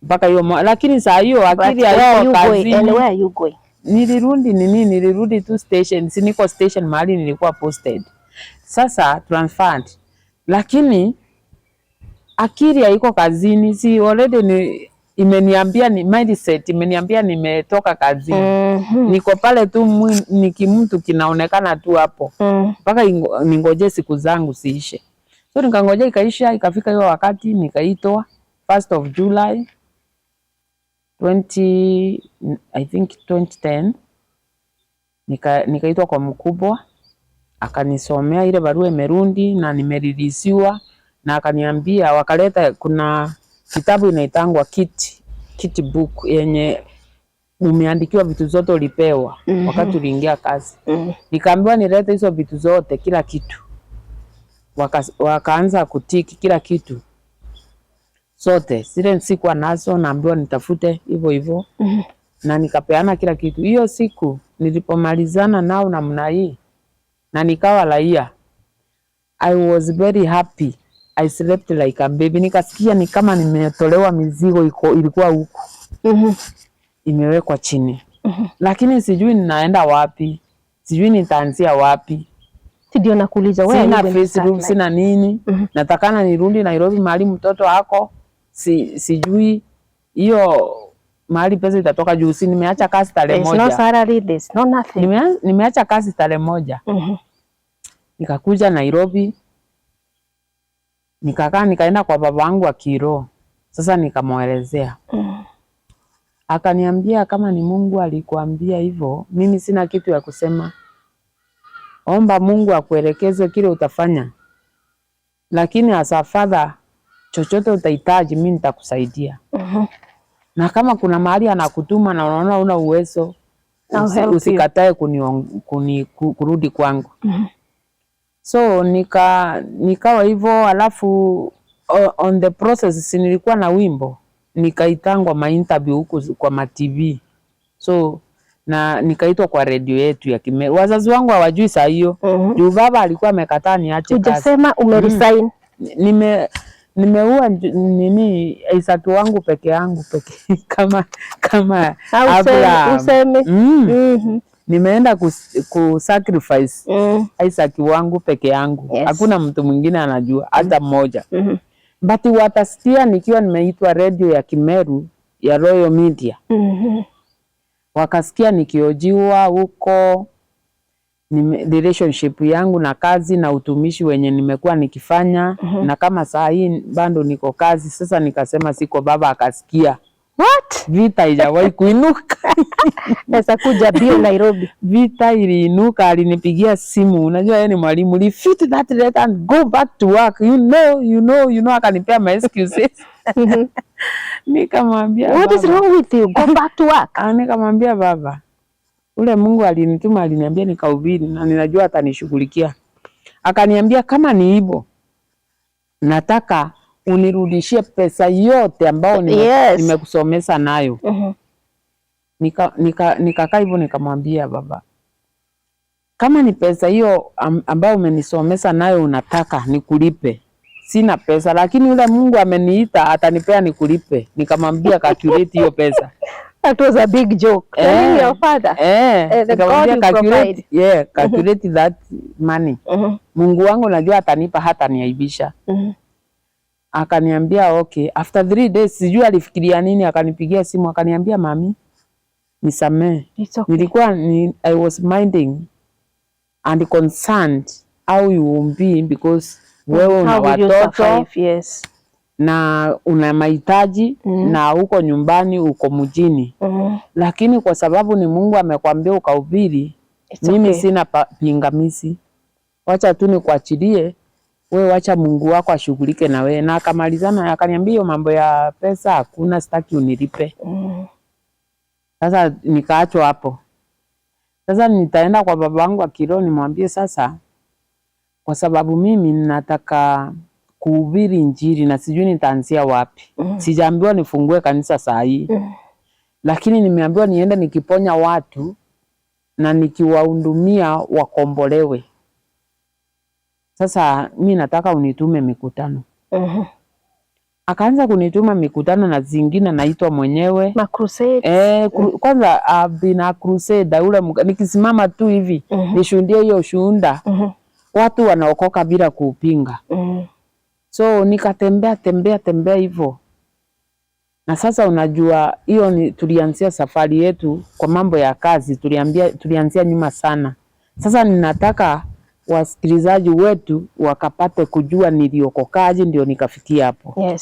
mpaka hiyo lakini saa hiyo akili haiko kazini.
And where are you going?
Nilirudi nini, nilirudi tu station, si niko station mahali nilikuwa posted. Sasa transferred. Lakini akili haiko kazini, si already ni imeniambia ni mindset imeniambia nimetoka kazini. Niko pale tu ni kimtu kinaonekana tu hapo mpaka ningoje siku zangu ziishe. So nikangojea ikaisha, ikafika hiyo wakati nikaitwa 1st of July 20, I think 2010, nikaitwa kwa mkubwa akanisomea ile barua imerudi na nimereleasiwa, na akaniambia wakaleta, kuna kitabu inaitangwa kit book yenye umeandikiwa vitu zote ulipewa wakati uliingia kazi. Nikaambiwa nilete hizo vitu zote, kila kitu. Wakaanza kutiki kila kitu zote zile sikuwa nazo, naambiwa nitafute hivyo hivyo na nikapeana kila kitu. Hiyo siku nilipomalizana nao namna hii na nikawa raia, I was very happy. I slept like a baby. Nikasikia ni kama nimetolewa mizigo iko ilikuwa huku imewekwa chini, lakini sijui ninaenda wapi, sijui nitaanzia wapi.
Si ndio nakuuliza, where are
Sina
you going to start
Facebook,
life?
Sina nini. Natakana nirudi Nairobi mahali mtoto ako, sijui hiyo mahali pesa itatoka juu si nimeacha kazi tarehe
There's no
1.
salary, there's no nothing.
Nimeacha kazi tarehe 1. Nikakuja Nairobi, nikakaa, nikaenda kwa baba wangu wa kiroho. Sasa nikamwelezea, akaniambia kama ni Mungu alikuambia hivyo, mimi sina kitu ya kusema. Omba Mungu akuelekeze kile utafanya, lakini as a father, chochote utahitaji, mimi nitakusaidia. Na kama kuna mahali anakutuma na unaona una uwezo,
I'll help you.
usikatae kurudi kwangu. So nikawa hivyo, alafu on the process si nilikuwa na wimbo, nikaitangwa ma interview huku kwa ma TV. So na nikaitwa kwa redio yetu ya Kimeru. Wazazi wangu hawajui saa hiyo. Juu baba alikuwa amekataa niache kazi.
Hujasema umeresign.
Nimeua nini Isaki wangu peke yangu peke kama
Au
Abraham.
useme.
Nimeenda ku sacrifice Isaac wangu peke yangu. Hakuna mtu mwingine anajua hata mmoja. But watasikia nikiwa nimeitwa redio ya Kimeru ya Royal Media. Wakasikia nikihojiwa huko relationship yangu na kazi na utumishi wenye nimekuwa nikifanya na kama saa hii bado niko kazi. Sasa nikasema siko, baba akasikia.
What?
Vita haijawahi kuinuka.
Naweza kuja bio Nairobi.
Vita iliinuka, alinipigia simu. Unajua yeye ni mwalimu, "Refute that letter and go back to work. You know, you know, you know." Akanipea ma excuses. Nikamwambia,
What is
"Baba."
wrong with you? Go back to work.
Ah, nikamwambia, "Baba, ule Mungu alinituma, aliniambia nikahubiri na ninajua atanishughulikia." Akaniambia, "Kama ni hivyo, nataka unirudishie pesa yote ambayo nimekusomesa nayo." Nikakaa hivyo nikamwambia, "Baba, kama ni pesa hiyo ambayo umenisomesa nayo unataka nikulipe, sina pesa, lakini yule Mungu ameniita atanipea nikulipe." Nikamwambia, "Calculate hiyo pesa."
That was a big joke. Telling your father.
Eh,
The
nikamwambia,
God will
"Calculate,
provide.
yeah, calculate that money. Mungu wangu najua atanipa, hata niaibisha." Akaniambia, "Okay." After 3 days, sijui alifikiria nini, akanipigia simu akaniambia, "Mami, nisamee.
It's okay.
Nilikuwa ni, I was minding and concerned how you will be because wewe una
How will you
watoto
survive? Yes.
na una mahitaji na uko nyumbani, uko mjini, lakini kwa sababu ni Mungu amekwambia ukahubiri,
It's
mimi
okay.
sina pingamizi, wacha tu nikuachilie we, wacha Mungu wako ashughulike na wewe." Na akamalizana akaniambia, "Hiyo mambo ya pesa hakuna, sitaki unilipe." Sasa nikaachwa hapo. Sasa nitaenda kwa baba wangu wa kiroho nimwambie sasa, kwa sababu mimi nataka kuhubiri Injili na sijui nitaanzia wapi. Sijaambiwa nifungue kanisa saa hii, lakini nimeambiwa niende nikiponya watu na nikiwahudumia wakombolewe. Sasa mi nataka unitume mikutano. Akaanza kunituma mikutano na zingine naitwa mwenyewe.
Ma crusades.
Eh, kwanza I've been a crusader ule nikisimama tu hivi nishuhudie hiyo shuhuda, watu wanaokoka bila kuupinga. So nikatembea tembea tembea hivyo, na sasa unajua hiyo ni tulianzia safari yetu kwa mambo ya kazi, tulianzia nyuma sana. Sasa ninataka wasikilizaji wetu wakapate kujua niliokokaje ndio nikafikia hapo.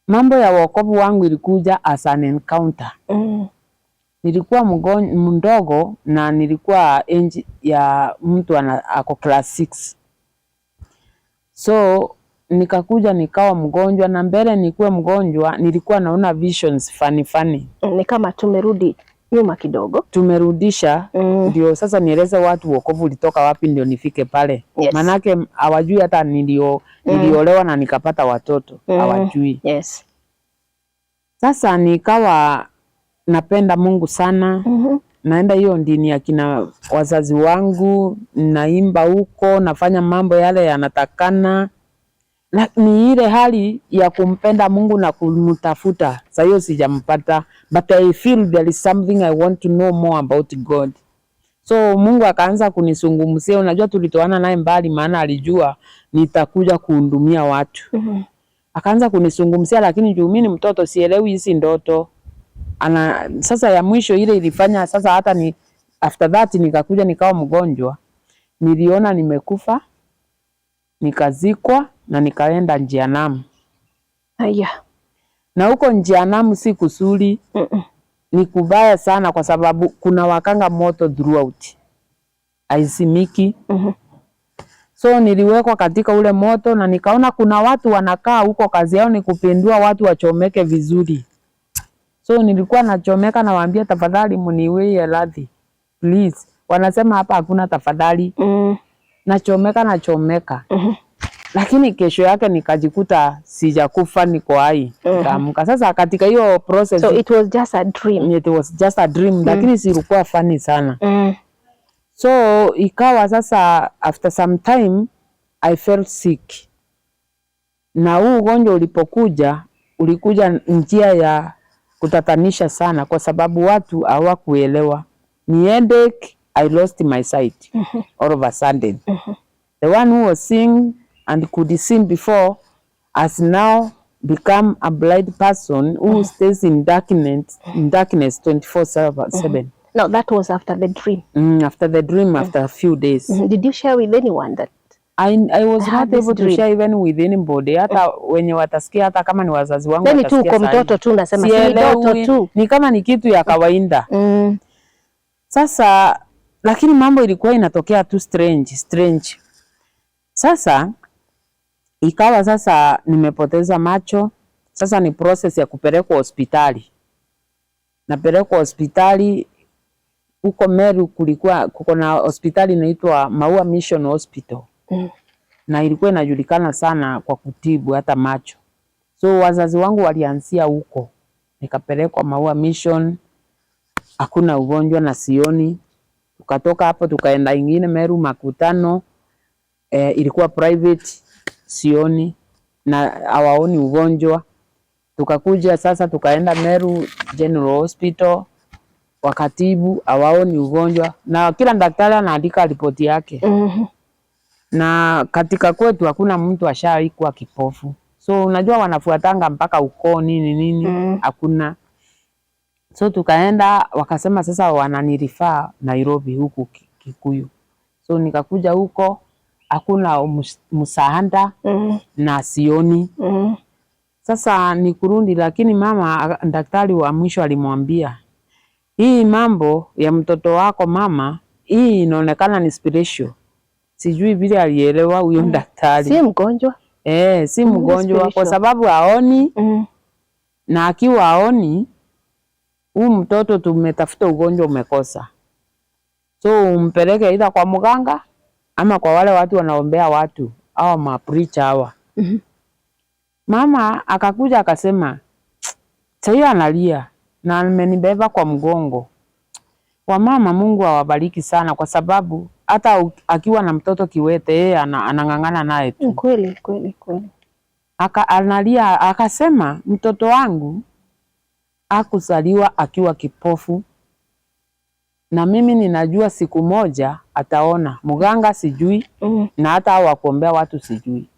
Mambo ya wokovu wangu ilikuja as an encounter. Nilikuwa mdogo na nilikuwa age ya mtu ako class 6. So nikakuja nikawa mgonjwa, na mbele nikuwe mgonjwa nilikuwa naona visions funny funny.
Ni kama tumerudi nyuma kidogo.
Tumerudisha ndio sasa nieleze watu wokovu ulitoka wapi ndio nifike pale. Manake hawajui hata niliolewa na nikapata watoto, hawajui. Sasa nikawa napenda Mungu sana, naenda hiyo dini ya kina wazazi wangu, naimba huko, nafanya mambo yale yanatakana. Ni ile hali ya kumpenda Mungu na kumtafuta. Sa hiyo sijampata, but I feel there is something I want to know more about God. So Mungu akaanza kunizungumzia. Unajua tulitoana naye mbali, maana alijua nitakuja kuhudumia watu. Akaanza kunizungumzia, lakini juu mimi ni mtoto sielewi hizi ndoto. Ana sasa ya mwisho ile ilifanya sasa hata ni after that nikakuja nikawa mgonjwa. Niliona nimekufa, nikazikwa na nikaenda Jehanamu.
Haya.
Na huko Jehanamu si kuzuri, ni kubaya sana kwa sababu kuna wakanga moto throughout. Haizimiki. So niliwekwa katika ule moto na nikaona kuna watu wanakaa huko, kazi yao ni kupindua watu wachomeke vizuri. So nilikuwa nachomeka, nawaambia, "Tafadhali muniwie radhi please." Wanasema hapa hakuna tafadhali. Nachomeka, nachomeka. Lakini kesho yake nikajikuta sijakufa, niko hai. Nikaamka. Sasa katika hiyo process,
So it was just a dream.
It was just a dream, lakini silikuwa funny sana. So ikawa sasa after some time I felt sick, na huu ugonjwa ulipokuja ulikuja njia ya kutatanisha sana, kwa sababu watu hawakuelewa ni headache. I lost my sight all of a sudden. The one who was seeing and could see before has now become a blind person who stays in darkness 24/7.
No, that was after the dream.
After the dream, after a few days.
Did you share with anyone that
I was
I had
not
this
able to
dream?
Share even with anybody. Hata wenye watasikia, hata kama ni wazazi wangu
Then tu
watasikia
uko
sahi.
mtoto tu unasema si ni ndoto
Sielewi,
tu.
ni kama ni kitu ya kawaida. Sasa lakini mambo ilikuwa inatokea tu strange strange. Sasa ikawa sasa nimepoteza macho, sasa ni process ya kupelekwa hospitali. Napelekwa hospitali huko Meru, kulikuwa kuko na hospitali inaitwa Maua Mission Hospital na ilikuwa inajulikana sana kwa kutibu hata macho. So wazazi wangu walianzia huko, nikapelekwa Maua Mission, hakuna ugonjwa na sioni. Tukatoka hapo tukaenda ingine Meru Makutano, ilikuwa private, sioni na hawaoni ugonjwa. Tukakuja sasa tukaenda Meru General Hospital, wakatibu, hawaoni ugonjwa, na kila daktari anaandika ripoti yake na katika kwetu hakuna mtu ashawahi kuwa kipofu, so unajua wanafuatanga mpaka ukoo nini nini, hakuna. So tukaenda wakasema sasa wananirefer Nairobi huku Kikuyu, so nikakuja huko hakuna msaada na sioni. Sasa ni kurudi, lakini mama daktari wa mwisho alimwambia hii mambo ya mtoto wako mama, hii inaonekana ni spiritual. Sijui vile alielewa huyo daktari.
Si mgonjwa.
Eh, si mgonjwa kwa
spiritual.
Sababu haoni na akiwa haoni, huu mtoto tumetafuta ugonjwa umekosa, so umpeleke either kwa mganga ama kwa wale watu wanaombea watu hawa mapreacher hawa. Mama akakuja akasema, sahii analia na amenibeba kwa mgongo. Wamama, Mungu awabariki sana, kwa sababu hata akiwa na mtoto kiwete, yeye anang'ang'ana naye tu.
Kweli kweli kweli.
Analia akasema, mtoto wangu hakuzaliwa akiwa kipofu, na mimi ninajua siku moja ataona. Mganga sijui na hata hao wa kuombea watu sijui,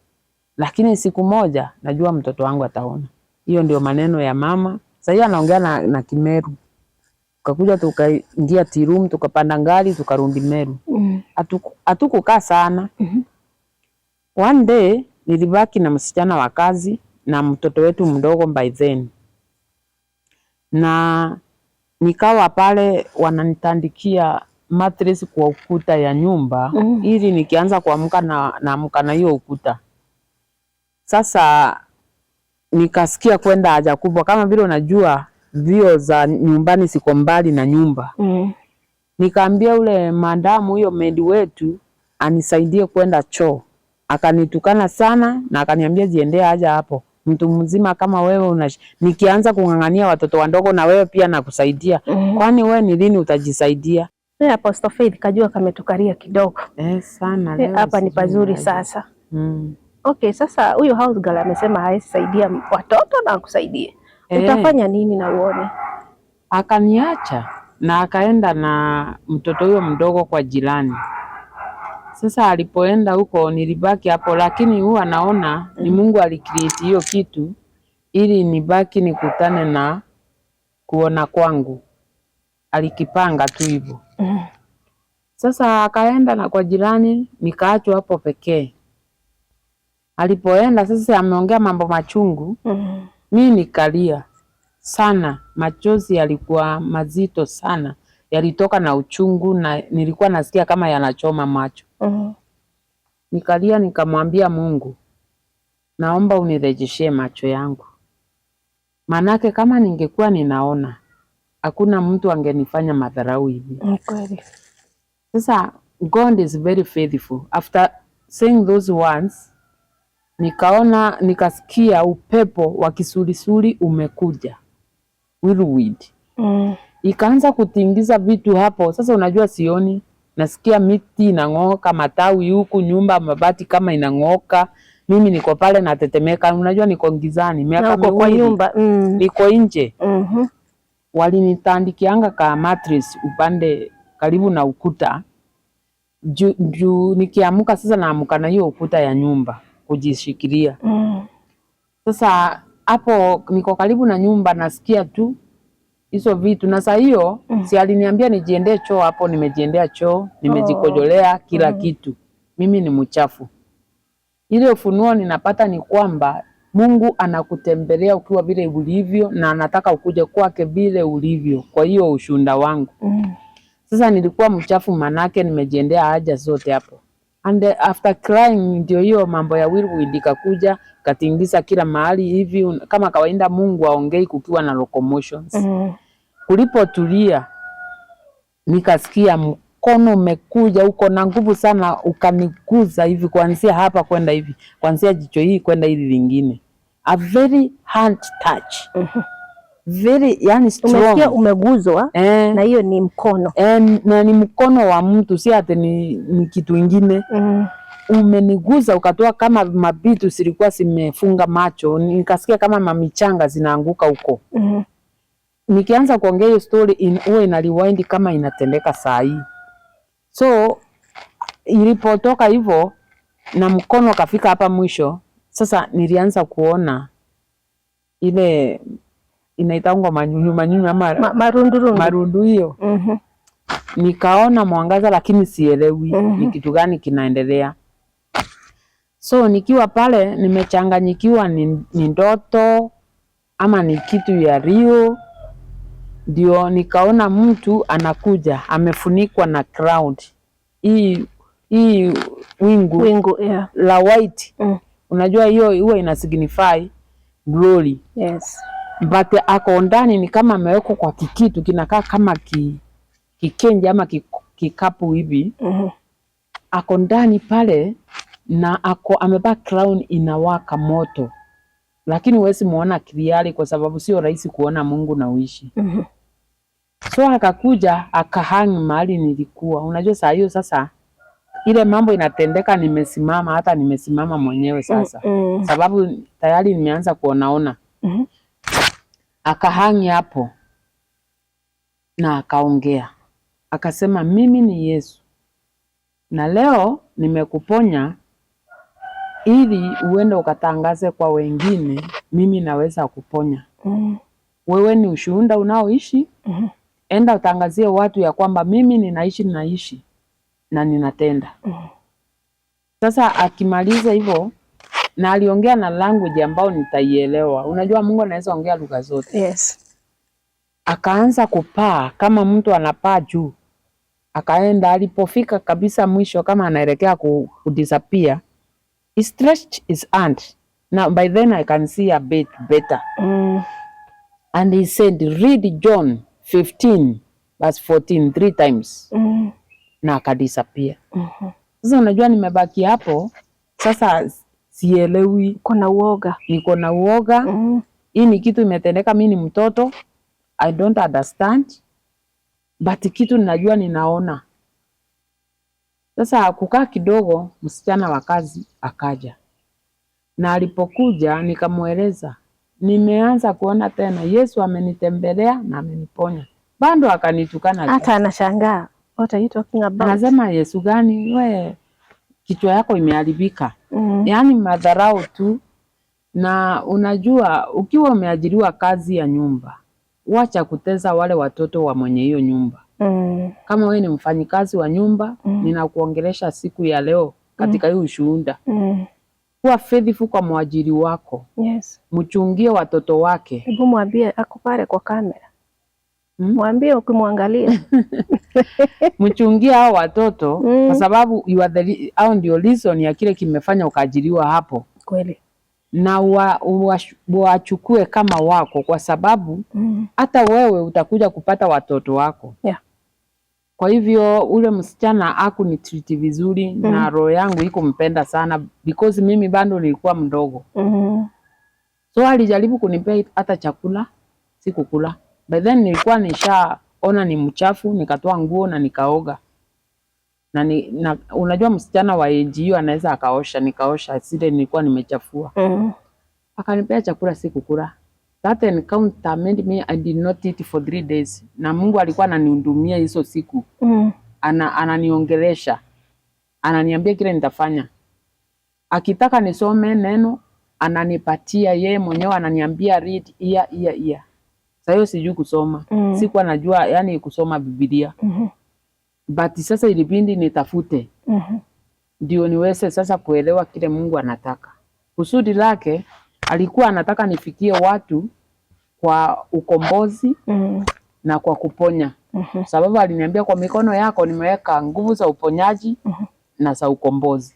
lakini siku moja najua mtoto wangu ataona. Hiyo ndio maneno ya mama. Sasa anaongea na Kimeru. Tukakuja tukaingia tea room, tukapanda gari tukarudi Meru. Hatukukaa sana. One day nilibaki na msichana wa kazi na mtoto wetu mdogo by then, na nikawa pale wananitandikia mattress kwa ukuta ya nyumba ili nikianza kuamka na naamka na hiyo ukuta. Sasa nikasikia kwenda haja kubwa, kama vile unajua vyoo za nyumbani siko mbali na nyumba. Nikaambia ule madamu huyo maid wetu anisaidie kwenda choo. Akanitukana sana na akaniambia jiendee haja hapo. Mtu mzima kama wewe una nikianza kung'ang'ania watoto wadogo na wewe pia nakusaidia. Kwani wewe ni lini utajisaidia?
Apostle Faith, kajua kametukaria kidogo.
Eh, sana leo
Hapa ni
sijui
pazuri
aje.
Sasa. Okay, sasa huyu house girl amesema hawezi saidia watoto na akusaidie. Utafanya nini na uone?
Akaniacha na akaenda na mtoto huyo mdogo kwa jirani. Sasa alipoenda huko nilibaki hapo, lakini huwa naona ni Mungu alicreate hiyo kitu ili nibaki nikutane na kuona kwangu, alikipanga tu hivyo. Sasa akaenda na kwa jirani, nikaachwa hapo pekee. Alipoenda sasa, ameongea mambo machungu, mi nikalia sana, machozi yalikuwa mazito sana, yalitoka na uchungu na nilikuwa nasikia kama yanachoma macho. Nikalia nikamwambia Mungu, naomba unirejeshee macho yangu, manake kama ningekuwa ninaona hakuna mtu angenifanya madharau hivi.
Ni kweli.
Sasa God is very faithful. After saying those words, nikaona nikasikia upepo wa kisulisuli umekuja, whirlwind ikaanza kutingiza vitu hapo. Sasa unajua sioni, nasikia miti inang'oka, matawi huku, nyumba mabati kama inang'oka. Mimi niko pale natetemeka, unajua niko gizani,
Na
miaka
uko kwa
2
nyumba.
Niko nje. Walinitandikianga ka mattress upande karibu na ukuta juu juu, nikiamka sasa naamka na hiyo ukuta ya nyumba kujishikilia. Sasa Hapo niko karibu na nyumba, nasikia tu hizo vitu, na saa hiyo si aliniambia nijiendee choo, hapo nimejiendea choo, nimejikojolea kila kitu, mimi ni mchafu. Ile ufunuo ninapata ni kwamba Mungu anakutembelea ukiwa vile ulivyo na anataka ukuje kwake vile ulivyo. Kwa hiyo ushuhuda wangu sasa nilikuwa mchafu, manake nimejiendea haja zote hapo. And after crying, ndio hiyo mambo ya whirlwind ikakuja katingisa kila mahali hivi, kama kawaida Mungu aongei kukiwa na locomotions. Kulipotulia nikasikia mkono umekuja uko na nguvu sana, ukaniguza hivi kuanzia hapa kwenda hivi, kuanzia jicho hii kwenda hili lingine, a very hand touch, very yani strong.
Umesikia umeguzwa
Eh,
na hiyo ni mkono.
Eh, na ni mkono wa mtu, si ati ni kitu ingine. Umeniguza ukatoa kama mabitu zilikuwa zimefunga macho, nikasikia kama mamichanga zinaanguka huko. Nikianza kuongea hiyo story huwa ina rewind kama inatendeka saa hii. So ilipotoka hivyo na mkono kafika hapa mwisho, sasa nilianza kuona ile inaitangwa manyunyu manyunyu ama
Marundurundu.
Marundu hiyo. Nikaona mwangaza lakini sielewi ni kitu gani kinaendelea. So nikiwa pale nimechanganyikiwa, ni ndoto ama ni kitu ya real. Ndio nikaona mtu anakuja amefunikwa na cloud, hii wingu
Wingu, yeah.
la white. Unajua hiyo huwa ina signify glory, but ako ndani ni kama amewekwa kwa kikitu kinakaa kama kikenje ama kikapu hivi. Ako ndani pale na ako amevaa crown inawaka moto, lakini huwezi muona clearly kwa sababu sio rahisi kuona Mungu na uishi. So akakuja akahang mahali nilikuwa. Unajua saa hiyo sasa ile mambo inatendeka, nimesimama, hata nimesimama mwenyewe sasa, sababu tayari nimeanza kuonaona. Akahang hapo na akaongea akasema, "Mimi ni Yesu na leo nimekuponya ili uende ukatangaze kwa wengine, mimi naweza kuponya. Wewe ni ushuhuda unaoishi, enda utangazie watu ya kwamba mimi ninaishi, ninaishi na ninatenda." Sasa akimaliza hivyo, na aliongea na language ambayo nitaielewa. Unajua Mungu anaweza ongea lugha zote. Akaanza kupaa kama mtu anapaa juu, akaenda. Alipofika kabisa mwisho, kama anaelekea kudisappear, he stretched his hand. Now by then I can see a bit better. And he said, "Read John 15 verse 14 three times." Na akadisappear. Sasa unajua nimebaki hapo sasa, sielewi,
Kuna uoga.
Niko na uoga. Hii ni kitu imetendeka, mi ni mtoto, I don't understand, but kitu ninajua ninaona. Sasa kukaa kidogo, msichana wa kazi akaja, na alipokuja nikamweleza nimeanza kuona tena, Yesu amenitembelea na ameniponya. Bado akanitukana tu.
Hata anashangaa. What are you talking about?
Anasema, "Yesu gani? We kichwa yako imeharibika." Yaani madharau tu. Na unajua ukiwa umeajiriwa kazi ya nyumba, wacha kutesa wale watoto wa mwenye hiyo nyumba. Kama wewe ni mfanyikazi wa nyumba, ninakuongelesha siku ya leo katika hii ushuhuda. Kuwa faithful kwa mwajiri wako, mchungie watoto wake.
Hebu mwambie ako pale kwa kamera.
Hmm?
Mwambie ukimwangalia.
Mchungie hao watoto kwa sababu you are hao ndio reason ya kile kimefanya ukaajiriwa hapo, na wachukue kama wako, kwa sababu hata wewe utakuja kupata watoto wako. Kwa hivyo ule msichana hakunitreat vizuri na roho yangu ikumpenda sana because mimi bado nilikuwa mdogo. So alijaribu kunipea hata chakula, sikukula. By then nilikuwa nishaona ni mchafu, nikatoa nguo na nikaoga. Na unajua msichana wa age hiyo anaweza akaosha, nikaosha zile nilikuwa nimechafua. Akanipea chakula, sikukula. That encounter made me, I did not eat for 3 days. Na Mungu alikuwa ananihudumia hizo siku. Ananiongelesha. Ananiambia kile nitafanya. Akitaka nisome neno, Ananipatia yeye mwenyewe, ananiambia, "Read here, here, here." Sasa hiyo sijui kusoma. Sikuwa najua yani kusoma Biblia. But sasa ilibidi nitafute ndio niweze sasa kuelewa kile Mungu anataka. Kusudi lake alikuwa anataka nifikie watu kwa ukombozi na kwa kuponya. Sababu aliniambia, "Kwa mikono yako nimeweka nguvu za uponyaji na za ukombozi.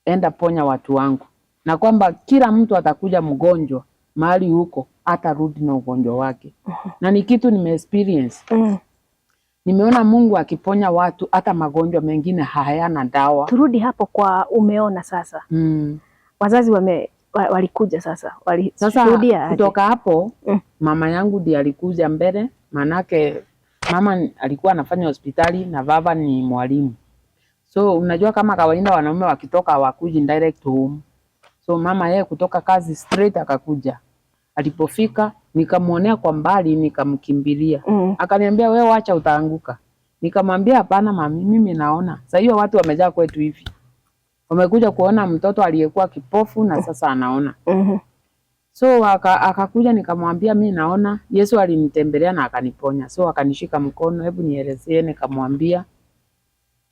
Enda ponya watu wangu." Na kwamba kila mtu atakuja mgonjwa mahali huko atarudi na ugonjwa wake. Na ni kitu nime experience. Nimeona Mungu akiponya watu hata magonjwa mengine hayana dawa.
Turudi hapo kwa umeona sasa. Wazazi walikuja sasa,
Sasa
walishuhudia aje?
Kutoka hapo mama yangu ndiye alikuja mbele, manake mama alikuwa anafanya hospitali na baba ni mwalimu. So unajua kama kawaida wanaume wakitoka hawakuji direct home. So mama yeye kutoka kazi straight akakuja. Alipofika nikamwonea kwa mbali, nikamkimbilia. Akaniambia, "Wewe wacha, utaanguka." Nikamwambia, "Hapana mami, mimi naona." Sasa hiyo watu wamejaa kwetu hivi. Wamekuja kuona mtoto aliyekuwa kipofu na sasa anaona. So akakuja nikamwambia, "Mi naona Yesu alinitembelea na akaniponya." So akanishika mkono, "Hebu nielezee." Nikamwambia,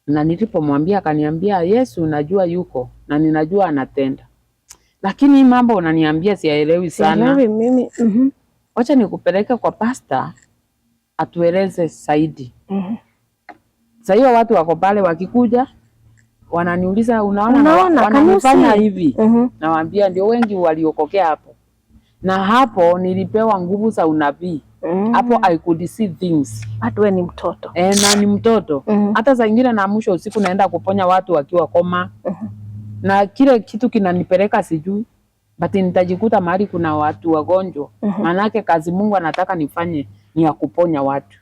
na nilipomwambia akaniambia, "Yesu najua yuko na ninajua anatenda, lakini hii mambo unaniambia siyaelewi sana.
Sielewi mimi.
Wacha nikupeleke kwa pasta atueleze zaidi." Sasa hiyo watu wako pale, wakikuja wananiuliza, "Unaona?"
Unaona,
Wananifanya
can you see?
hivi. Nawaambia ndio, wengi waliokokea hapo, na hapo nilipewa nguvu za unabii. Hapo I could see things.
Bado wewe ni mtoto.
E, na ni mtoto. Hata saa ingine naamshwa usiku naenda kuponya watu wakiwa koma na kile kitu kinanipeleka sijui, but nitajikuta mahali kuna watu wagonjwa. Maanake kazi Mungu anataka nifanye ni ya kuponya watu.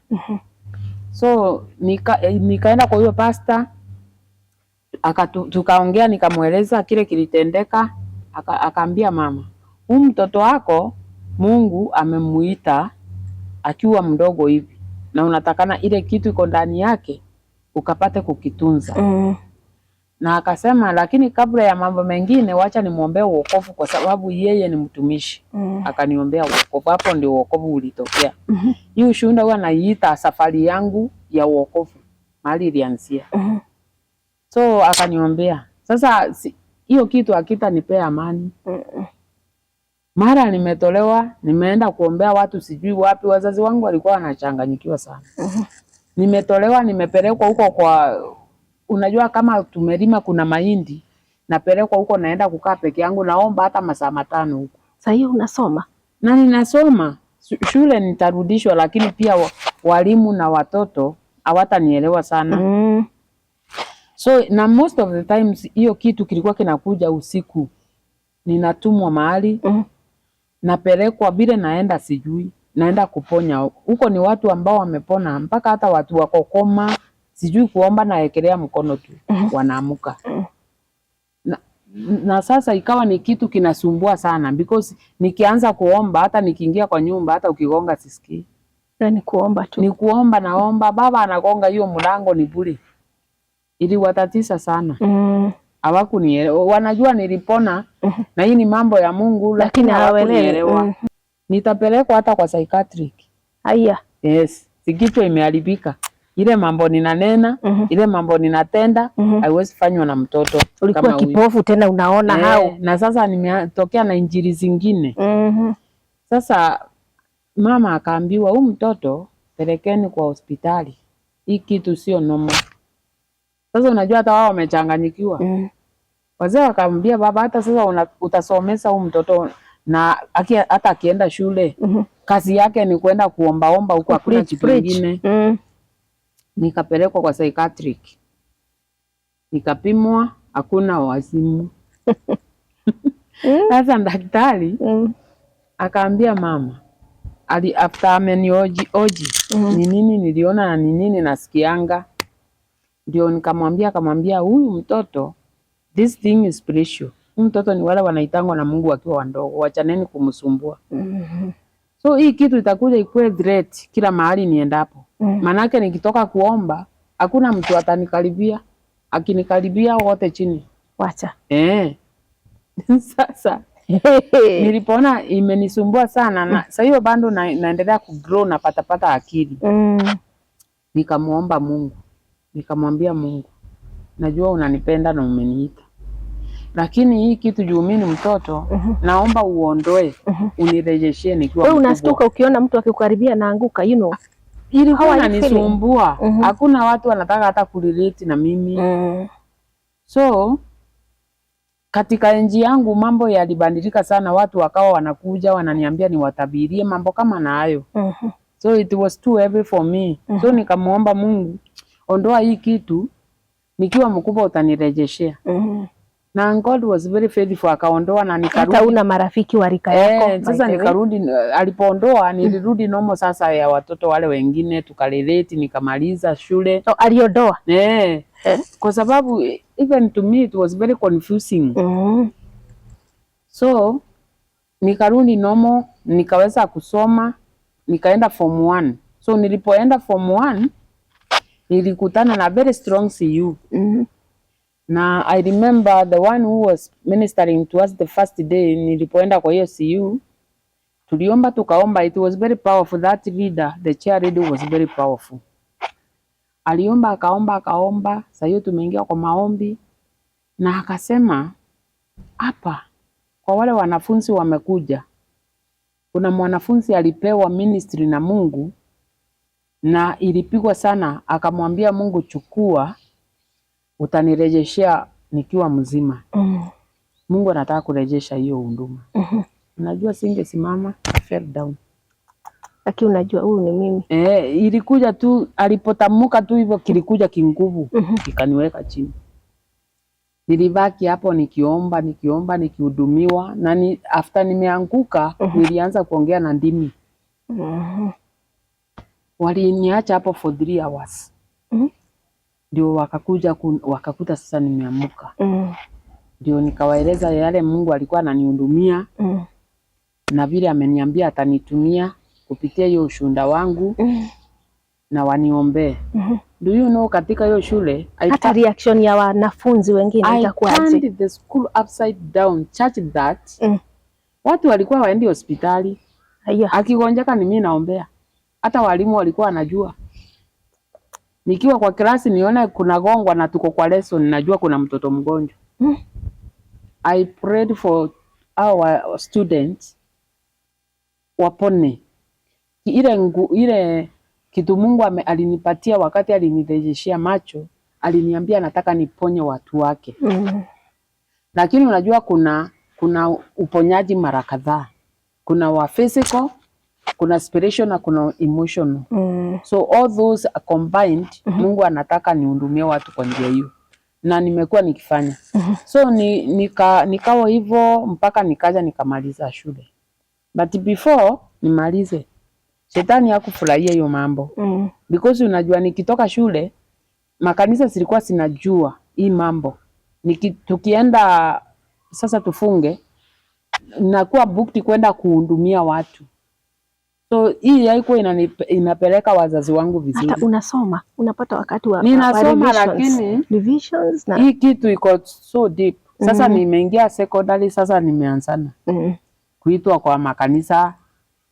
So nikaenda kwa huyo pasta tukaongea, nikamweleza kile kilitendeka. Akaambia mama, "Huu mtoto wako Mungu amemuita akiwa mdogo hivi, na unatakana ile kitu iko ndani yake ukapate kukitunza." Na akasema, "Lakini kabla ya mambo mengine, wacha nimwombee uokovu kwa sababu yeye ni mtumishi." Akaniombea uokovu, hapo ndio uokovu ulitokea. Hii ushuhuda huwa naiita safari yangu ya uokovu, mahali ilianzia. So akaniombea. Sasa hiyo kitu hakitanipea amani. Mara nimetolewa, nimeenda kuombea watu sijui wapi, wazazi wangu walikuwa wanachanganyikiwa sana. Nimetolewa, nimepelekwa huko kwa, unajua kama tumelima kuna mahindi, napelekwa huko, naenda kukaa peke yangu, naomba hata masaa 5 huko.
Sasa hiyo unasoma?
Na ninasoma shule nitarudishwa, lakini pia walimu na watoto hawatanielewa sana. So na most of the times hiyo kitu kilikuwa kinakuja usiku, ninatumwa mahali napelekwa, vile naenda sijui, naenda kuponya huko. Ni watu ambao wamepona, mpaka hata watu wako koma, sijui kuomba, naekelea mkono tu wanaamuka. Na sasa ikawa ni kitu kinasumbua sana because nikianza kuomba, hata nikiingia kwa nyumba, hata ukigonga sisikii.
Na ni kuomba tu.
Ni kuomba, naomba, baba anagonga hiyo mlango ni bure. Iliwatatisa sana. Hawakunielewa. Wanajua nilipona na hii ni mambo ya Mungu, lakini
Lakini hawaelewi.
hawakunielewa. Nitapelekwa hata kwa psychiatric.
Haya.
Yes, si kichwa imeharibika. Ile mambo ninanena, ile mambo ninatenda, haiwezi fanywa na mtoto
Ulikuwa
kama huyu.
kipofu tena unaona
Eh,
hao.
na sasa nimetokea na injili zingine. Sasa mama akaambiwa, "Huyu mtoto pelekeni kwa hospitali, hii kitu sio normal." Sasa unajua hata wao wamechanganyikiwa. Wazee wakamwambia baba, "Hata sasa utasomesa huyu mtoto na hata akienda shule kazi yake ni kwenda kuombaomba huko, hakuna
Preach,
kitu
preach.
kingine." Nikapelekwa kwa psychiatric, nikapimwa, hakuna wazimu. Sasa daktari akaambia mama after amenioji oji ni nini niliona na ni nini nasikianga, ndio nikamwambia, akamwambia, "Huyu mtoto, this thing is spiritual. Huyu mtoto ni wale wanaitangwa na Mungu wakiwa wadogo, wachaneni kumsumbua. So hii kitu itakuja ikuwe threat kila mahali niendapo. Manake nikitoka kuomba hakuna mtu atanikaribia, akinikaribia wote chini."
Wacha.
Eh. Sasa Nilipoona imenisumbua sana na sasa hiyo bado naendelea kugrow na patapata akili. Nikamuomba Mungu, nikamwambia Mungu, najua unanipenda na umeniita, lakini hii kitu juu mimi ni mtoto, naomba uondoe, unirejeshe nikiwa
Wewe
mkubwa.
unastuka ukiona mtu akikukaribia naanguka.
Ilikuwa
How are you feeling?
inanisumbua. Hakuna watu wanataka hata kurelate na mimi. So katika enzi yangu mambo yalibadilika sana, watu wakawa wanakuja wananiambia niwatabirie mambo kama na hayo. So it was too heavy for me. So nikamuomba Mungu, ondoa hii kitu, nikiwa mkubwa utanirejeshea. Na God was very faithful, akaondoa na nikarudi.
Hata una marafiki wa rika yako,
Eh,
by
sasa
the way.
nikarudi, alipoondoa nilirudi normal sasa ya watoto wale wengine, tukarelate, nikamaliza shule.
Oh, aliondoa.
Eh,
Eh.
kwa sababu even to me it was very confusing. So nikarudi normal, nikaweza kusoma, nikaenda form 1. So nilipoenda form 1 nilikutana na very strong CU. Na I remember the one who was ministering to us the first day nilipoenda kwa hiyo CU, tuliomba tukaomba, it was very powerful. That leader, the chair leader was very powerful. Aliomba akaomba akaomba, sasa hiyo tumeingia kwa maombi na akasema hapa kwa wale wanafunzi wamekuja, kuna mwanafunzi alipewa ministry na Mungu na ilipigwa sana, akamwambia Mungu, chukua, utanirejeshea nikiwa mzima. Mungu anataka kurejesha hiyo huduma. Unajua singesimama, I fell down.
Lakini unajua huyu ni mimi.
Eh, ilikuja tu alipotamuka tu hivyo kilikuja kinguvu kikaniweka chini. Nilibaki hapo nikiomba nikiomba nikihudumiwa na after nimeanguka nilianza kuongea na ndimi. Waliniacha hapo for 3 hours ndio wakakuja wakakuta sasa nimeamuka, ndio nikawaeleza yale Mungu alikuwa ananihudumia na vile ameniambia atanitumia kupitia hiyo ushuhuda wangu na waniombee. Do you know katika hiyo shule I
Hata reaction ya wanafunzi wengine
I
itakuwa aje?
turned the school upside down such that watu walikuwa waendi hospitali,
Haya.
akigonjeka ni mimi naombea. Hata walimu walikuwa wanajua. Nikiwa kwa klasi nione kuna gongwa na tuko kwa lesson, najua kuna mtoto mgonjwa. I prayed for our students wapone. Ile kitu Mungu alinipatia wakati alinirejeshea macho, aliniambia nataka niponye watu wake. Lakini unajua kuna uponyaji mara kadhaa. Kuna wa physical, kuna spiritual na kuna emotional. So all those are combined, Mungu anataka nihudumie watu kwa njia hiyo, na nimekuwa nikifanya. So nikawa hivyo mpaka nikaja nikamaliza shule. But before nimalize, shetani hakufurahia hiyo mambo because unajua nikitoka shule makanisa zilikuwa sinajua hii mambo. Tukienda sasa tufunge, nakuwa booked kwenda kuhudumia watu, so hii haikuwa inapeleka wazazi wangu vizuri.
Hata unasoma unapata wakati wa
Ninasoma,
wa revisions.
lakini
Revisions na
hii kitu iko so deep. Sasa nimeingia secondary, sasa nimeanzana kuitwa kwa makanisa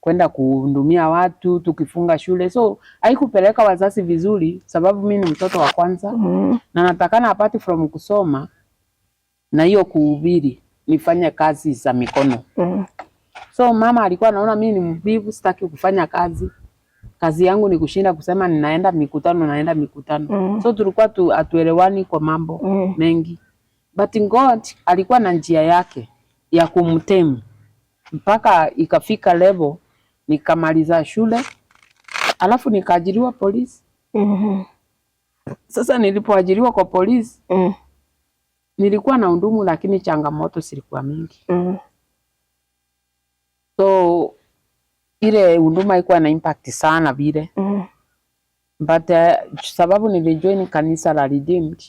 kwenda kuhudumia watu tukifunga shule, so haikupeleka wazazi vizuri, sababu mi ni mtoto wa kwanza na natakana apart from kusoma na hiyo kuhubiri nifanye kazi za mikono. So mama alikuwa anaona mimi ni mvivu, sitaki kufanya kazi. Kazi yangu ni kushinda kusema ninaenda mikutano, naenda mikutano. So tulikuwa hatuelewani kwa mambo mengi, but God alikuwa na njia yake ya kumtame mpaka ikafika level nikamaliza shule, alafu nikaajiriwa polisi. Sasa nilipoajiriwa kwa polisi nilikuwa na hudumu, lakini changamoto zilikuwa mingi. So ile huduma haikuwa na impact sana vile, but sababu nilijoin kanisa la Redeemed,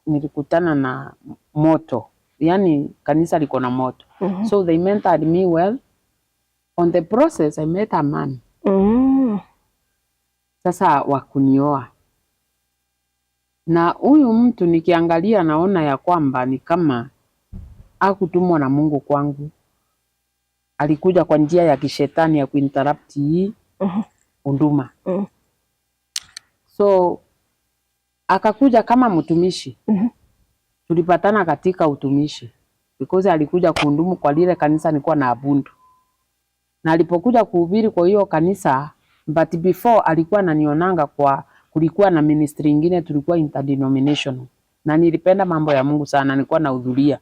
nilikutana na moto, yani kanisa liko na moto. So they mentored me well. On the process I met a man sasa wa kunioa, na huyu mtu nikiangalia naona ya kwamba ni kama hakutumwa na Mungu kwangu. Alikuja kwa njia ya kishetani ya kuinterrupt hii huduma. So akakuja kama mtumishi. Tulipatana katika utumishi because alikuja kuhudumu kwa lile kanisa nilikuwa naabudu, na alipokuja kuhubiri kwa hiyo kanisa, but before alikuwa ananionanga kwa, kulikuwa na ministry ingine tulikuwa interdenominational, na nilipenda mambo ya Mungu sana, nilikuwa nahudhuria.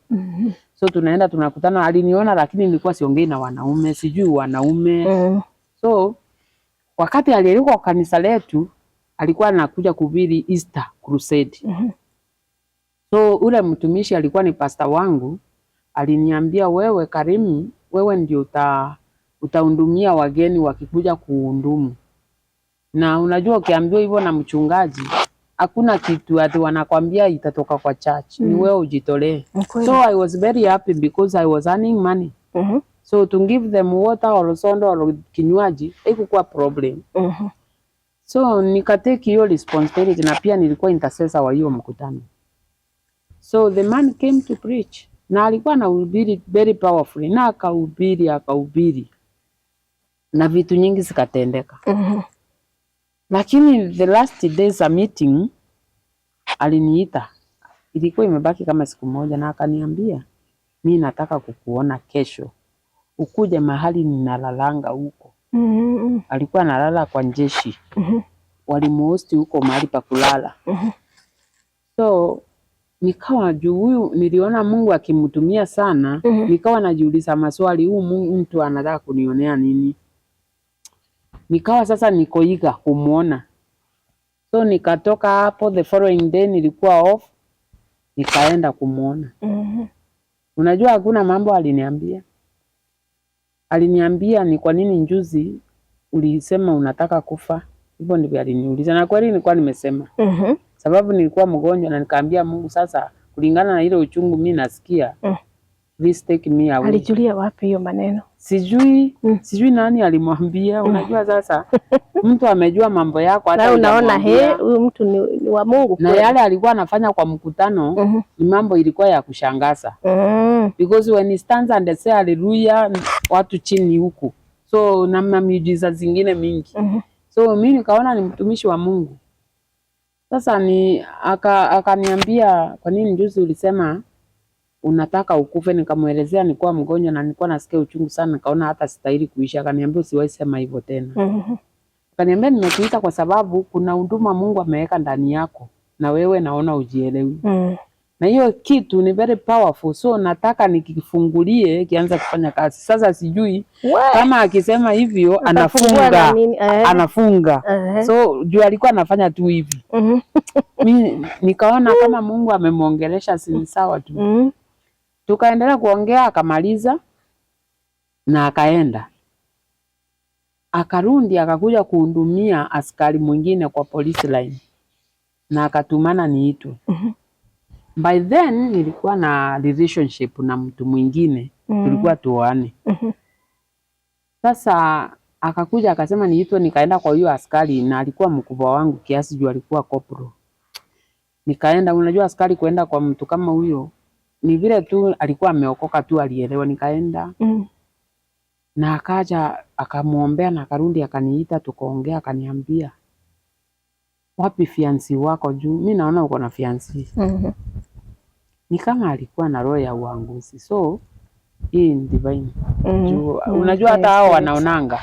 So tunaenda tunakutana, aliniona lakini nilikuwa siongei na wanaume, sijui wanaume. So wakati alialikwa kwa kanisa letu, alikuwa anakuja kuhubiri Easter Crusade. So ule mtumishi alikuwa ni pasta wangu, aliniambia, "Wewe Karimu, wewe ndio utahudumia wageni wakikuja kuhudumu." Na unajua ukiambiwa hivyo na mchungaji, hakuna kitu ati wanakwambia itatoka kwa church. Ni wewe ujitolee.
Kweli.
So I was very happy because I was earning money. So to give them water or soda or kinywaji haikukuwa problem. So nikatake hiyo responsibility na pia nilikuwa intercessor wa hiyo mkutano. So the man came to preach na alikuwa anahubiri very powerfully, na akahubiri, akahubiri na vitu nyingi zikatendeka. Lakini the last days a meeting aliniita, ilikuwa imebaki kama siku moja, na akaniambia, "Mi nataka kukuona kesho, ukuje mahali ninalalanga huko." Alikuwa analala kwa jeshi, walimuhost huko mahali pa kulala. So nikawa juu huyu niliona Mungu akimtumia sana, nikawa najiuliza maswali, huu Mungu mtu anataka kunionea nini? Nikawa sasa niko eager kumuona. So nikatoka hapo, the following day nilikuwa off, nikaenda kumuona. Unajua hakuna mambo aliniambia. Aliniambia, "Ni kwa nini juzi ulisema unataka kufa?" Hivyo ndivyo aliniuliza, na kweli nilikuwa nimesema, sababu nilikuwa mgonjwa na nikaambia Mungu, sasa kulingana na ile uchungu mi nasikia, please take me away.
Alijulia wapi hiyo maneno?
Sijui, sijui nani alimwambia. Unajua sasa mtu amejua mambo yako hata
Na unaona he,
hujamwambia.
huyu mtu ni wa Mungu
Na
kweli.
yale alikuwa anafanya kwa mkutano ni mambo ilikuwa ya kushangaza because when he stands and say hallelujah, watu chini huku, so na miujiza zingine mingi. So mi nikaona ni mtumishi wa Mungu. Sasa ni akaniambia, "Kwa nini juzi ulisema unataka ukufe?" Nikamwelezea nilikuwa mgonjwa na nilikuwa nasikia uchungu sana, nikaona hata sistahili kuishi. Akaniambia, "Usiwahi sema hivyo tena." Akaniambia, "Nimekuita kwa sababu kuna huduma Mungu ameweka ndani yako na wewe naona ujielewi na hiyo kitu ni very powerful, so nataka nikifungulie kianza kufanya kazi." Sasa sijui
We,
kama akisema hivyo
atafungua na
anafunga
nini?
Anafunga. So juu alikuwa anafanya tu hivi, mi nikaona kama Mungu amemwongelesha, si ni sawa tu. Tukaendelea kuongea, akamaliza na akaenda, akarudi, akakuja kuhudumia askari mwingine kwa police line na akatumana niitwe. By then nilikuwa na relationship na mtu mwingine, tulikuwa tuoane. Sasa akakuja akasema niitwe, nikaenda kwa huyo askari na alikuwa mkubwa wangu kiasi juu alikuwa corporal. Nikaenda, unajua askari kuenda kwa mtu kama huyo ni vile tu alikuwa ameokoka tu, alielewa. Nikaenda na akaja akamwombea na akarudi akaniita, tukaongea, akaniambia, "Wapi fiancé wako? Juu mi naona uko na fiancé." Ni kama alikuwa na roho ya uanguzi, so hii ni divine. Juu unajua hata hao
Spirit.
Wanaonanga.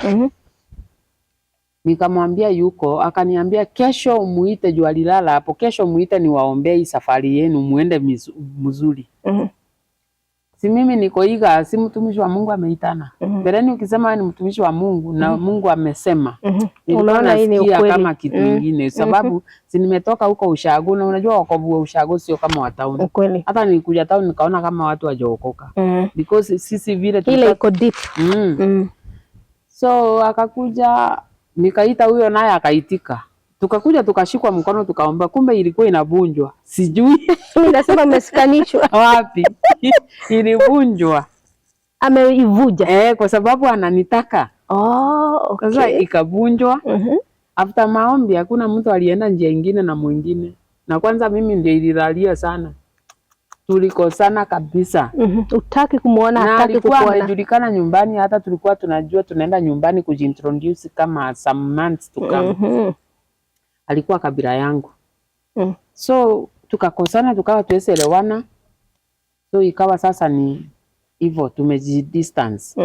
Nikamwambia yuko, akaniambia, "Kesho umuite," juu alilala hapo, "Kesho muite niwaombee hii safari yenu muende mzuri." Si mimi niko eager, si mtumishi wa Mungu ameitana. Mbeleni ukisema wewe ni mtumishi wa Mungu na Mungu amesema, nilikuwa
Unaona hii ni
nasikia
ukweli.
kama kitu ingine, sababu si nimetoka huko ushago, na unajua wokovu wa ushago sio kama wa town.
Ukweli.
Hata nilikuja town nikaona kama watu hawajaokoka because sisi vile
Ile
tulikuwa
iko deep.
So akakuja, nikaita huyo naye akaitika, tukakuja tukashikwa mkono tukaomba, kumbe ilikuwa inavunjwa, sijui
Mimi nasema imeshikanishwa.
wapi ilivunjwa.
Ameivuja.
Eh, kwa sababu ananitaka.
Oh,
Sasa
okay.
ikavunjwa. After maombi hakuna mtu alienda njia ingine na mwingine, na kwanza mimi ndio ililalia sana. Tulikosana kabisa.
Utaki kumuona,
Na
hataki
alikuwa
kukuona.
amejulikana nyumbani, hata tulikuwa tunajua tunaenda nyumbani kujiintroduce kama some months to come. Alikuwa kabila yangu. So tukakosana, tukawa tuwezi elewana, so ikawa sasa ni hivyo, tumejidistance.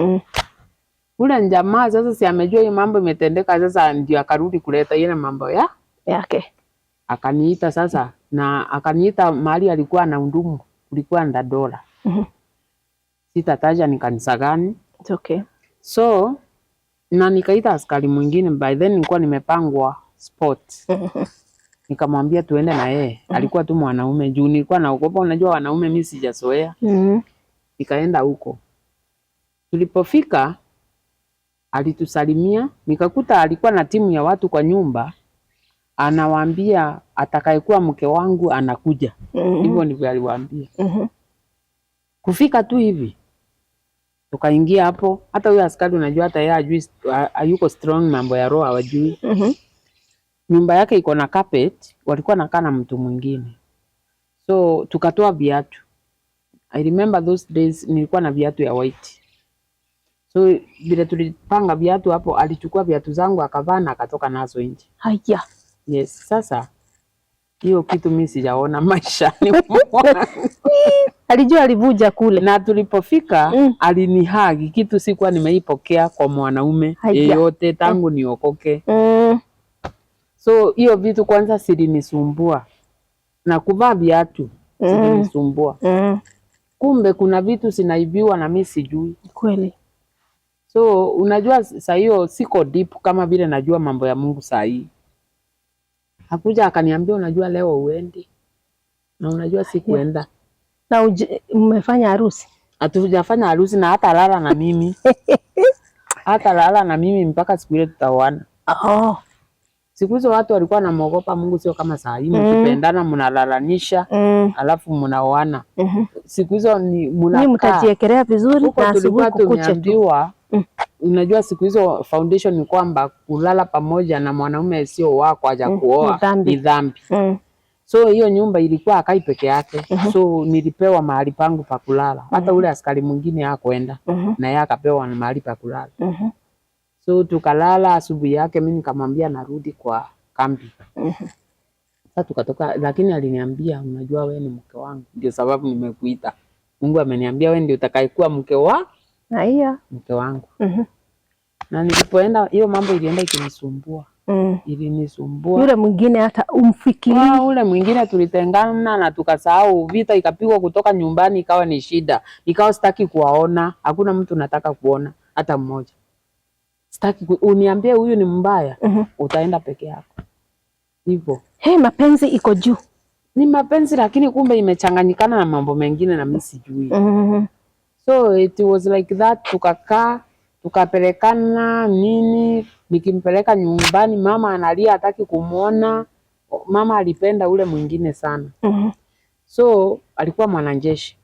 Ule jamaa sasa si amejua hii mambo imetendeka, sasa ndio akarudi kuleta ile mambo ya
Yake.
Akaniita sasa, na akaniita mahali alikuwa na undumu, kulikuwa Ndadola. Sitataja ni kanisa gani.
It's okay.
So na nikaita askari mwingine, by then nilikuwa nimepangwa spot. Nikamwambia tuende na yeye. Alikuwa tu mwanaume juu nilikuwa naogopa, unajua wanaume mimi sijazoea. Nikaenda huko. Tulipofika alitusalimia, nikakuta alikuwa na timu ya watu kwa nyumba, anawaambia atakayekuwa mke wangu anakuja. Hivyo ndivyo aliwaambia. Kufika tu hivi tukaingia hapo, hata huyo askari unajua, hata yeye hajui, hayuko strong mambo ya roho hawajui. Nyumba yake iko na carpet, walikuwa nakaa na mtu mwingine, so tukatoa viatu. I remember those days nilikuwa na viatu ya white, so vile tulipanga viatu hapo, alichukua viatu zangu akavaa na akatoka nazo nje.
Haya.
Yes, sasa hiyo kitu mi sijaona maishani mwangu.
Alijua alivuja kule.
Na tulipofika alinihug, kitu sikuwa nimeipokea kwa mwanaume
Haya.
yeyote tangu niokoke. So hiyo vitu kwanza zilinisumbua, na kuvaa viatu zilinisumbua. Kumbe kuna vitu zinaibiwa na mi sijui.
Kweli.
So unajua saa hiyo siko deep kama vile najua mambo ya Mungu saa hii. Hakuja akaniambia unajua leo uendi, na unajua sikuenda.
Na mmefanya harusi?
Hatujafanya harusi na hata lala na mimi hata lala na mimi mpaka siku ile tutaoana. Siku hizo watu walikuwa wanamwogopa Mungu, sio kama saa hii mkipendana mnalalanisha alafu mnaoana. Siku hizo ni
Ni
mnakaa
mtajiekelea vizuri
huko,
na asubuhi
tulikuwa
kukuche tu.
tumeambiwa unajua siku hizo foundation ni kwamba kulala pamoja na mwanaume sio wako haja kuoa
ni dhambi.
ni dhambi. So hiyo nyumba ilikuwa akai peke yake. So nilipewa mahali pangu pa kulala. Hata ule askari mwingine hakuenda na yeye akapewa mahali pa kulala. So tukalala. Asubuhi yake mimi nikamwambia narudi kwa kambi. Sasa tukatoka, lakini aliniambia unajua wewe ni mke wangu, ndio sababu nimekuita. Mungu ameniambia wewe ndio utakayekuwa mke wa
Haya.
mke wangu. Na nilipoenda hiyo mambo ilienda ikinisumbua, ilinisumbua.
Yule mwingine hata umfikirii.
Ule mwingine tulitengana na tukasahau, vita ikapigwa kutoka nyumbani, ikawa ni shida, ikawa sitaki kuwaona, hakuna mtu nataka kuona hata mmoja. Sitaki uniambie huyu ni mbaya, utaenda peke yako hivyo.
Hey, mapenzi iko juu.
Ni mapenzi, lakini kumbe imechanganyikana na mambo mengine na mimi sijui. So it was like that, tukakaa tukapelekana nini, nikimpeleka nyumbani mama analia, hataki kumwona. Mama alipenda ule mwingine sana. So alikuwa mwanajeshi,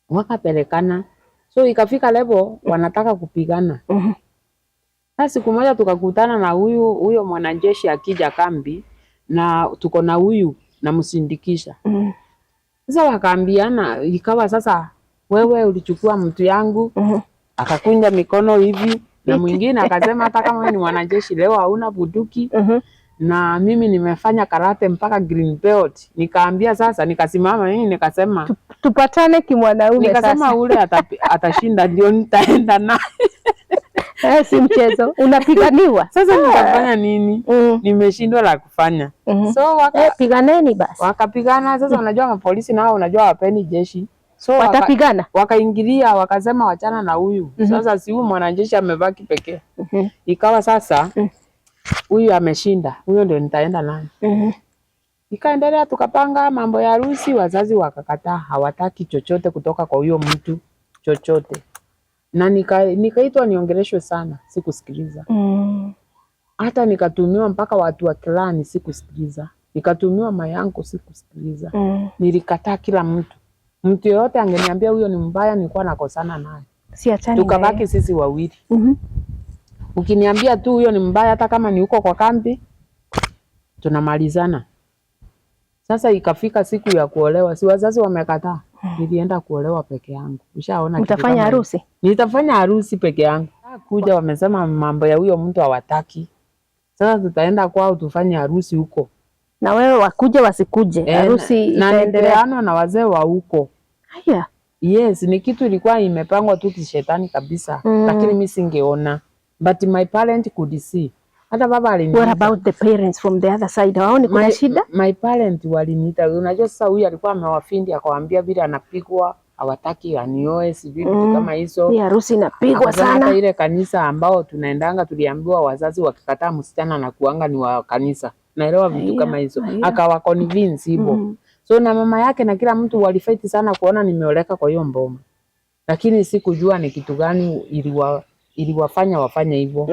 wakapelekana. So ikafika level wanataka kupigana. Sasa siku moja tukakutana na huyu huyo mwanajeshi akija kambi, na tuko na huyu namsindikisha. Sasa wakaambiana, ikawa sasa wewe ulichukua mtu yangu, akakunja mikono hivi, na mwingine akasema hata kama wewe ni mwanajeshi leo hauna bunduki na mimi nimefanya karate mpaka green belt. Nikaambia sasa, nikasimama mimi nikasema,
Tupatane kimwanaume
nikasema
sasa.
ule atashinda ndio nitaenda naye.
Eh, si mchezo. Unapiganiwa.
Sasa nitafanya nini? Nimeshindwa la kufanya. So
Eh, piganeni basi.
wakapigana. Sasa unajua mapolisi nao unajua wapendi jeshi. So
Watapigana.
wakaingilia wakasema wachana na huyu. Sasa si huyu mwanajeshi amebaki pekee. Ikawa sasa huyu ameshinda, huyo ndio nitaenda naye. Ikaendelea, tukapanga mambo ya harusi, wazazi wakakataa, hawataki chochote kutoka kwa huyo mtu chochote. Na nikaitwa niongeleshwe sana, sikusikiliza. Hata nikatumiwa mpaka watu wa clan, sikusikiliza. Nikatumiwa mayangu, sikusikiliza. Nilikataa kila mtu. Mtu yoyote angeniambia huyo ni mbaya, nilikuwa nakosana naye.
Siachani na
Tukabaki
yeye.
sisi wawili. Ukiniambia tu huyo ni mbaya, hata kama ni huko kwa kambi, tunamalizana. Sasa ikafika siku ya kuolewa, si wazazi wamekataa. Nilienda kuolewa peke yangu. Ushaona kitu
Utafanya
kama hiyo?
harusi?
Nitafanya harusi peke yangu. Kuja wamesema mambo ya huyo mtu hawataki. Sasa tutaenda kwao tufanye harusi huko.
Na wewe wakuje wasikuje,
Eh,
harusi
na
itaendelea.
nipeanwa na wazee wa huko.
Haya.
Yes, ni kitu ilikuwa imepangwa tu kishetani kabisa. Lakini mi singeona. But my parent could see. Hata baba aliniita.
What about the parents from the other side? Hawaoni kuna shida?
My parent waliniita. Unajua sasa huyu alikuwa amewafindi akawaambia vile anapigwa, hawataki anioe, sijui vitu kama hizo.
Hii harusi inapigwa
Akasema hata
sana.
ile kanisa ambao tunaendanga tuliambiwa wazazi wakikataa msichana na kuanga ni wa kanisa. Naelewa vitu
Aya,
kama hizo.
aya.
Akawa convince hivyo. So na mama yake na kila mtu walifight sana kuona nimeoleka kwa hiyo mboma. Lakini sikujua ni kitu gani iliwafanya wafanye hivyo.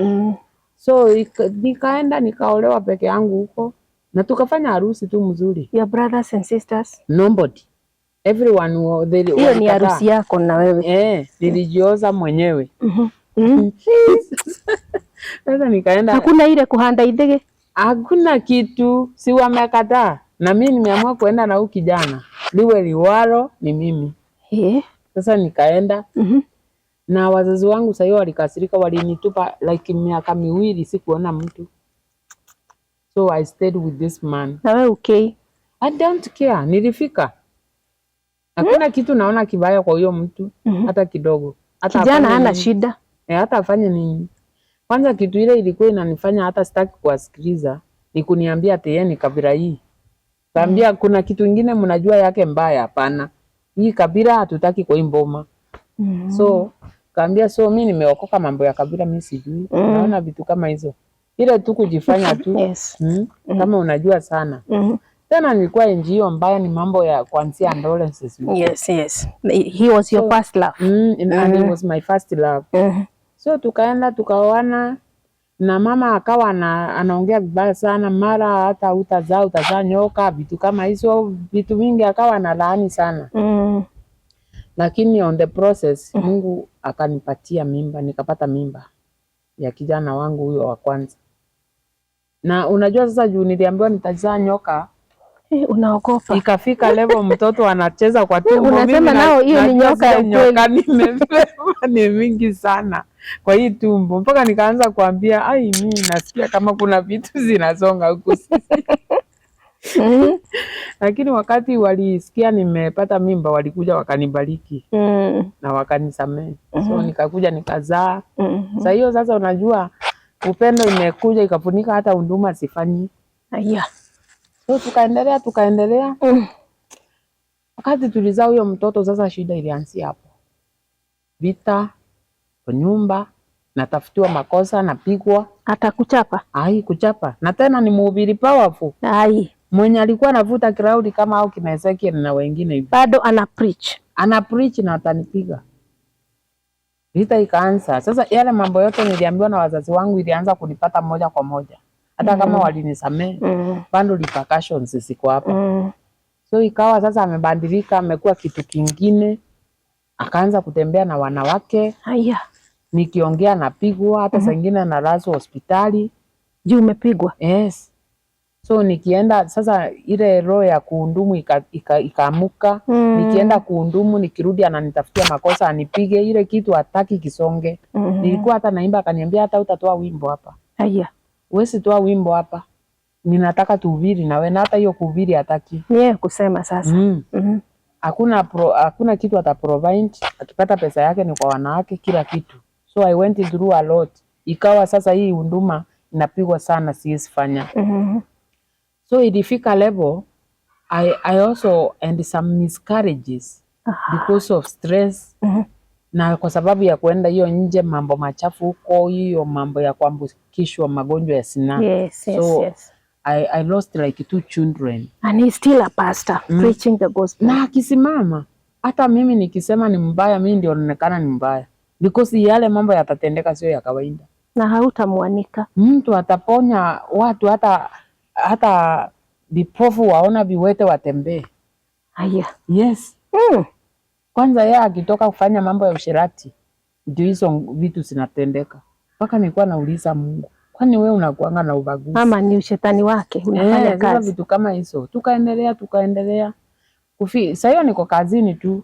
So nikaenda nikaolewa peke yangu huko na tukafanya harusi tu mzuri.
Your brothers and sisters?
Nobody. Everyone they
Hiyo ni
walikataa.
harusi yako na wewe.
Eh, nilijioza mwenyewe. Sasa nikaenda,
Hakuna ile kuhanda ithige.
Hakuna kitu, si wamekataa. Na mimi nimeamua kuenda na huyu kijana, liwe liwalo ni mimi. Sasa nikaenda na wazazi wangu sasa hiyo walikasirika, walinitupa like miaka 2 sikuona mtu. So I stayed with this man.
Na wewe okay?
I don't care, nilifika. Hakuna kitu naona kibaya kwa huyo mtu hata kidogo. Hata
Kijana
afanye
hana
nini.
shida.
Eh, hata afanye nini. Kwanza kitu ile ilikuwa inanifanya hata sitaki kuwasikiliza ni kuniambia ati yeye ni kabila hii. Kaambia kuna kitu ingine mnajua yake mbaya, hapana. Hii kabila hatutaki kwa hii mboma. So kaambia so mimi nimeokoka mambo ya kabila mimi sijui. Naona vitu kama hizo. Ile tu kujifanya tu. Kama unajua sana. Tena nilikuwa NGO mbaya ni mambo ya kuanzia adolescence.
Yes. He was your first love.
And it was my first love. So tukaenda tukaoana na mama akawa anaongea vibaya sana, mara hata utazaa utazaa nyoka, vitu kama hizo, vitu vingi akawa analaani sana. Lakini on the process Mungu akanipatia mimba, nikapata mimba ya kijana wangu huyo wa kwanza. Na unajua sasa juu niliambiwa nitazaa nyoka,
Eh, unaogopa.
ikafika level mtoto anacheza kwa tumbo.
Unasema
Mimi
nao hiyo ni
najua
nyoka ya
zile nyoka nimebeba ni mingi sana kwa hii tumbo, mpaka nikaanza kuambia ai, mimi nasikia kama kuna vitu zinasonga huku. Lakini wakati walisikia nimepata mimba, walikuja wakanibariki na wakanisamehe. So nikakuja nikazaa. Sasa hiyo sasa, unajua upendo imekuja ikafunika hata unduma sifanyi.
Aya.
So tukaendelea tukaendelea. Wakati tulizaa huyo mtoto sasa, shida ilianzia hapo, vita kwa nyumba, natafutiwa makosa, napigwa.
Atakuchapa.
Ai, kuchapa, na tena ni mhubiri powerful
Ai,
mwenye alikuwa anavuta crowd kama au kina Ezekiel na wengine hivi,
bado ana preach.
Ana preach na atanipiga. Vita ikaanza sasa. Yale mambo yote niliambiwa na wazazi wangu ilianza kunipata moja kwa moja, hata kama walinisamehe bado repercussions ziko hapa. So ikawa sasa amebadilika, amekuwa kitu kingine, akaanza kutembea na wanawake.
Aya.
Nikiongea napigwa, hata saa ingine nalazwa hospitali.
Juu umepigwa.
Yes. So nikienda sasa, ile roho ya kuundumu ikaamuka. Nikienda kuundumu, nikirudi ananitafutia makosa anipige, ile kitu hataki kisonge. Nilikuwa hata naimba, akaniambia hata utatoa wimbo hapa,
Aya.
huwezi toa wimbo hapa, ninataka tuhubiri nawe, na hata hiyo kuhubiri hataki.
Ni yeye kusema sasa.
Hakuna kitu ata provide. Akipata pesa yake ni kwa wanawake, kila kitu. So I went through a lot. Ikawa sasa hii unduma inapigwa sana, siwezi fanya. So ilifika level I also and some miscarriages because of stress na kwa sababu ya kuenda hiyo nje, mambo machafu huko, hiyo mambo ya kuambukishwa magonjwa ya zinaa. So I lost like two children.
And he's still a pastor preaching the gospel.
Na akisimama, hata mimi nikisema ni mbaya, mimi ndio naonekana ni mbaya because yale mambo yatatendeka sio ya kawaida.
Na hautamwanika.
Mtu ataponya watu hata vipofu waona, viwete watembee.
Aya.
Yes. Kwanza yeye akitoka kufanya mambo ya usherati ndio hizo vitu zinatendeka. Mpaka nilikuwa nauliza Mungu, Kwani wewe unakuanga na ubaguzi?
Ama ni ushetani wake unafanya
Sasa
kazi.
vitu kama hizo tukaendelea tukaendelea. Sasa hiyo niko kazini tu.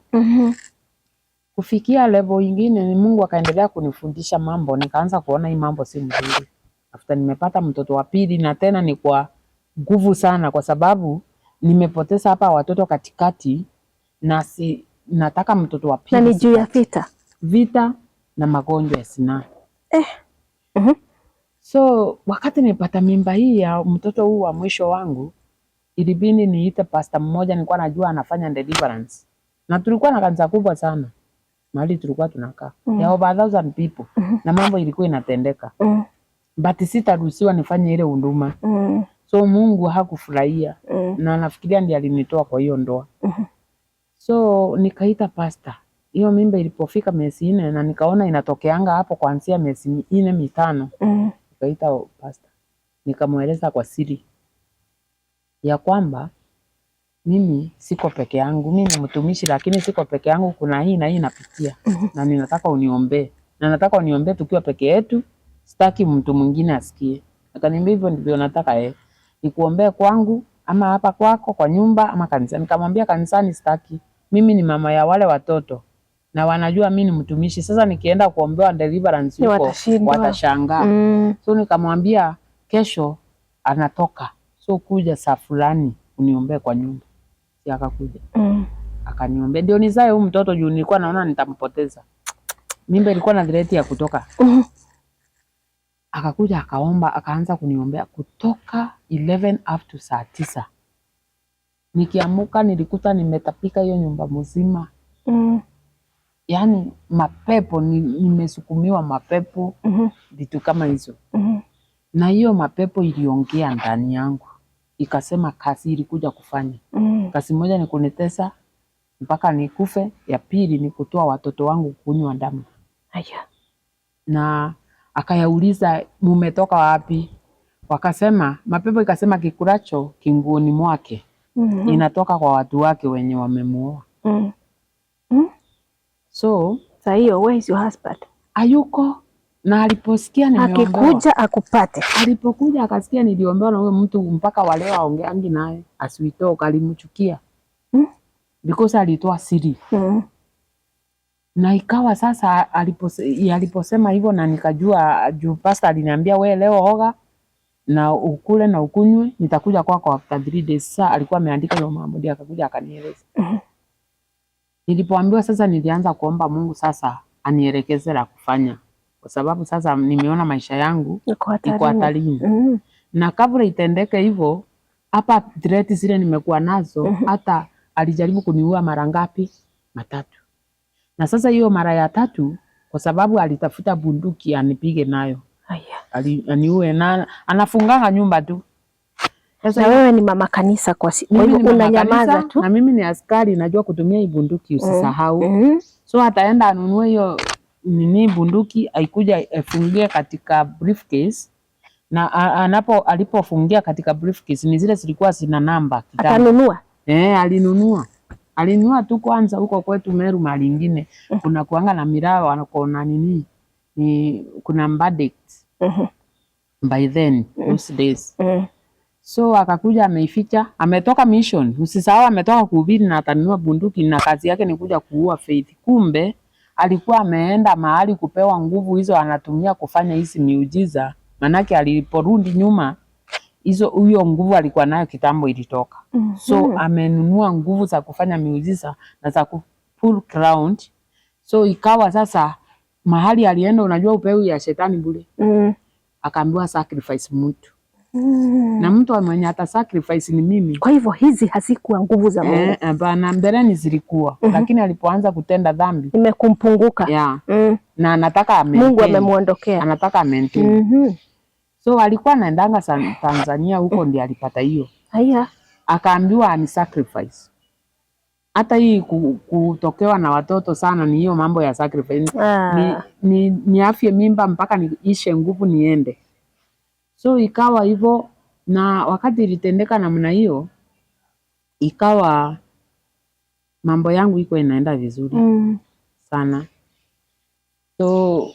Kufikia level ingine ni Mungu akaendelea kunifundisha mambo, nikaanza kuona hii mambo si mzuri. After nimepata mtoto wa pili, na tena ni kwa nguvu sana, kwa sababu nimepoteza hapa watoto katikati na si nataka mtoto wa
Na
pili.
ni juu ya vita.
Vita na magonjwa ya zinaa. So wakati nilipata mimba hii ya mtoto huu wa mwisho wangu, ilibidi niite pastor mmoja nilikuwa najua anafanya deliverance, na tulikuwa na kanisa kubwa sana mahali tulikuwa tunakaa ya over 1,000 people na mambo ilikuwa inatendeka, but sitaruhusiwa nifanye ile huduma. So Mungu hakufurahia na nafikiria ndiye alinitoa kwa hiyo ndoa. So nikaita pastor. Hiyo mimba ilipofika miezi 4 na nikaona inatokeanga hapo kuanzia miezi 4 5, nikaita pastor, nikamweleza kwa siri ya kwamba mimi siko peke yangu, mimi ni mtumishi lakini siko peke yangu, kuna hii na hii napitia na ninataka uniombee, na nataka uniombee tukiwa peke yetu, sitaki mtu mwingine asikie. Akaniambia hivyo ndivyo nataka nikuombee kwangu ama hapa kwako kwa nyumba ama kanisani. Nikamwambia kanisani sitaki, mimi ni mama ya wale watoto na wanajua mimi ni mtumishi. Sasa nikienda kuombewa deliverance
Ni
huko
watashindwa.
watashangaa. So nikamwambia kesho anatoka, so kuja saa fulani uniombee kwa nyumba. Si akakuja akaniombea, ndio nizae huyu mtoto juu nilikuwa naona nitampoteza. Mimba ilikuwa na threat ya kutoka. Akakuja akaomba, akaanza kuniombea kutoka 11 up to saa 9. Nikiamuka nilikuta nimetapika hiyo nyumba mzima, yaani mapepo nimesukumiwa mapepo, vitu kama hizo. Na hiyo mapepo iliongea ndani yangu, ikasema kazi ilikuja kufanya. Kazi moja ni kunitesa mpaka nikufe, ya pili ni kutoa watoto wangu kunywa damu.
Aya.
Na akayauliza mumetoka wapi? Wakasema mapepo ikasema kikulacho kinguoni mwake inatoka kwa watu wake wenye wamemuoa. So
Sa hiyo, where is your husband?
Hayuko, na aliposikia nimeombewa,
Akikuja akupate.
Alipokuja akasikia niliombewa na huyo mtu, mpaka wale waongeangi naye asitoka, alimchukia because alitoa siri na ikawa sasa aliposema hivyo na nikajua juu pastor aliniambia we leo oga na ukule na ukunywe, nitakuja kwako after 3 days. Sasa alikuwa ameandika hiyo mambo, ndio akakuja akanieleza. Nilipoambiwa sasa, nilianza kuomba Mungu sasa anielekeze la kufanya, kwa sababu sasa nimeona maisha yangu
Iko
iko
hatarini.
hatarini na kabla itendeke hivyo, hapa threat zile nimekuwa nazo, hata alijaribu kuniua mara ngapi? Matatu. Na sasa hiyo mara ya tatu, kwa sababu alitafuta bunduki anipige nayo,
Aya.
aniue, na anafunganga nyumba tu. Sasa
Na wewe ni mama kanisa kwa
mimi
hivyo
ni mama
unanyamaza
kanisa,
tu.
na mimi ni askari, najua kutumia hii bunduki, usisahau. So ataenda anunue hiyo nini bunduki, aikuja afungie katika briefcase na anapo alipofungia katika briefcase ni zile zilikuwa zina namba kitambo.
Atanunua.
Eh, alinunua. Alinunua tu kwanza huko kwetu Meru mahali ingine. Kuna kuanga na miraa wanakona nini? Ni kuna mbaddict by then those days. So akakuja ameificha, ametoka mission. Usisahau ametoka kuhubiri na atanunua bunduki na kazi yake ni kuja kuua Faith. Kumbe alikuwa ameenda mahali kupewa nguvu hizo anatumia kufanya hizi miujiza. Manake aliporudi nyuma hizo huyo nguvu alikuwa nayo kitambo ilitoka. So amenunua nguvu za kufanya miujiza na za ku pull ground. So ikawa sasa mahali alienda, unajua upeu ya shetani bure. Akaambiwa sacrifice mtu. Na mtu mwenye ata sacrifice ni mimi.
Kwa hivyo hizi hazikuwa nguvu za Mungu.
Eh, hapana, mbeleni zilikuwa, lakini alipoanza kutenda dhambi
Imekumpunguka.
Yeah, na anataka
Mungu
maintain.
amemuondokea.
Anataka maintain. So alikuwa anaendanga Tanzania huko ndiye alipata hiyo,
Haya.
akaambiwa ani sacrifice. Hata hii kutokewa na watoto sana ni hiyo mambo ya sacrifice. Ni afye mimba mpaka niishe nguvu niende. So ikawa hivyo, na wakati ilitendeka namna hiyo, ikawa mambo yangu iko inaenda vizuri sana. So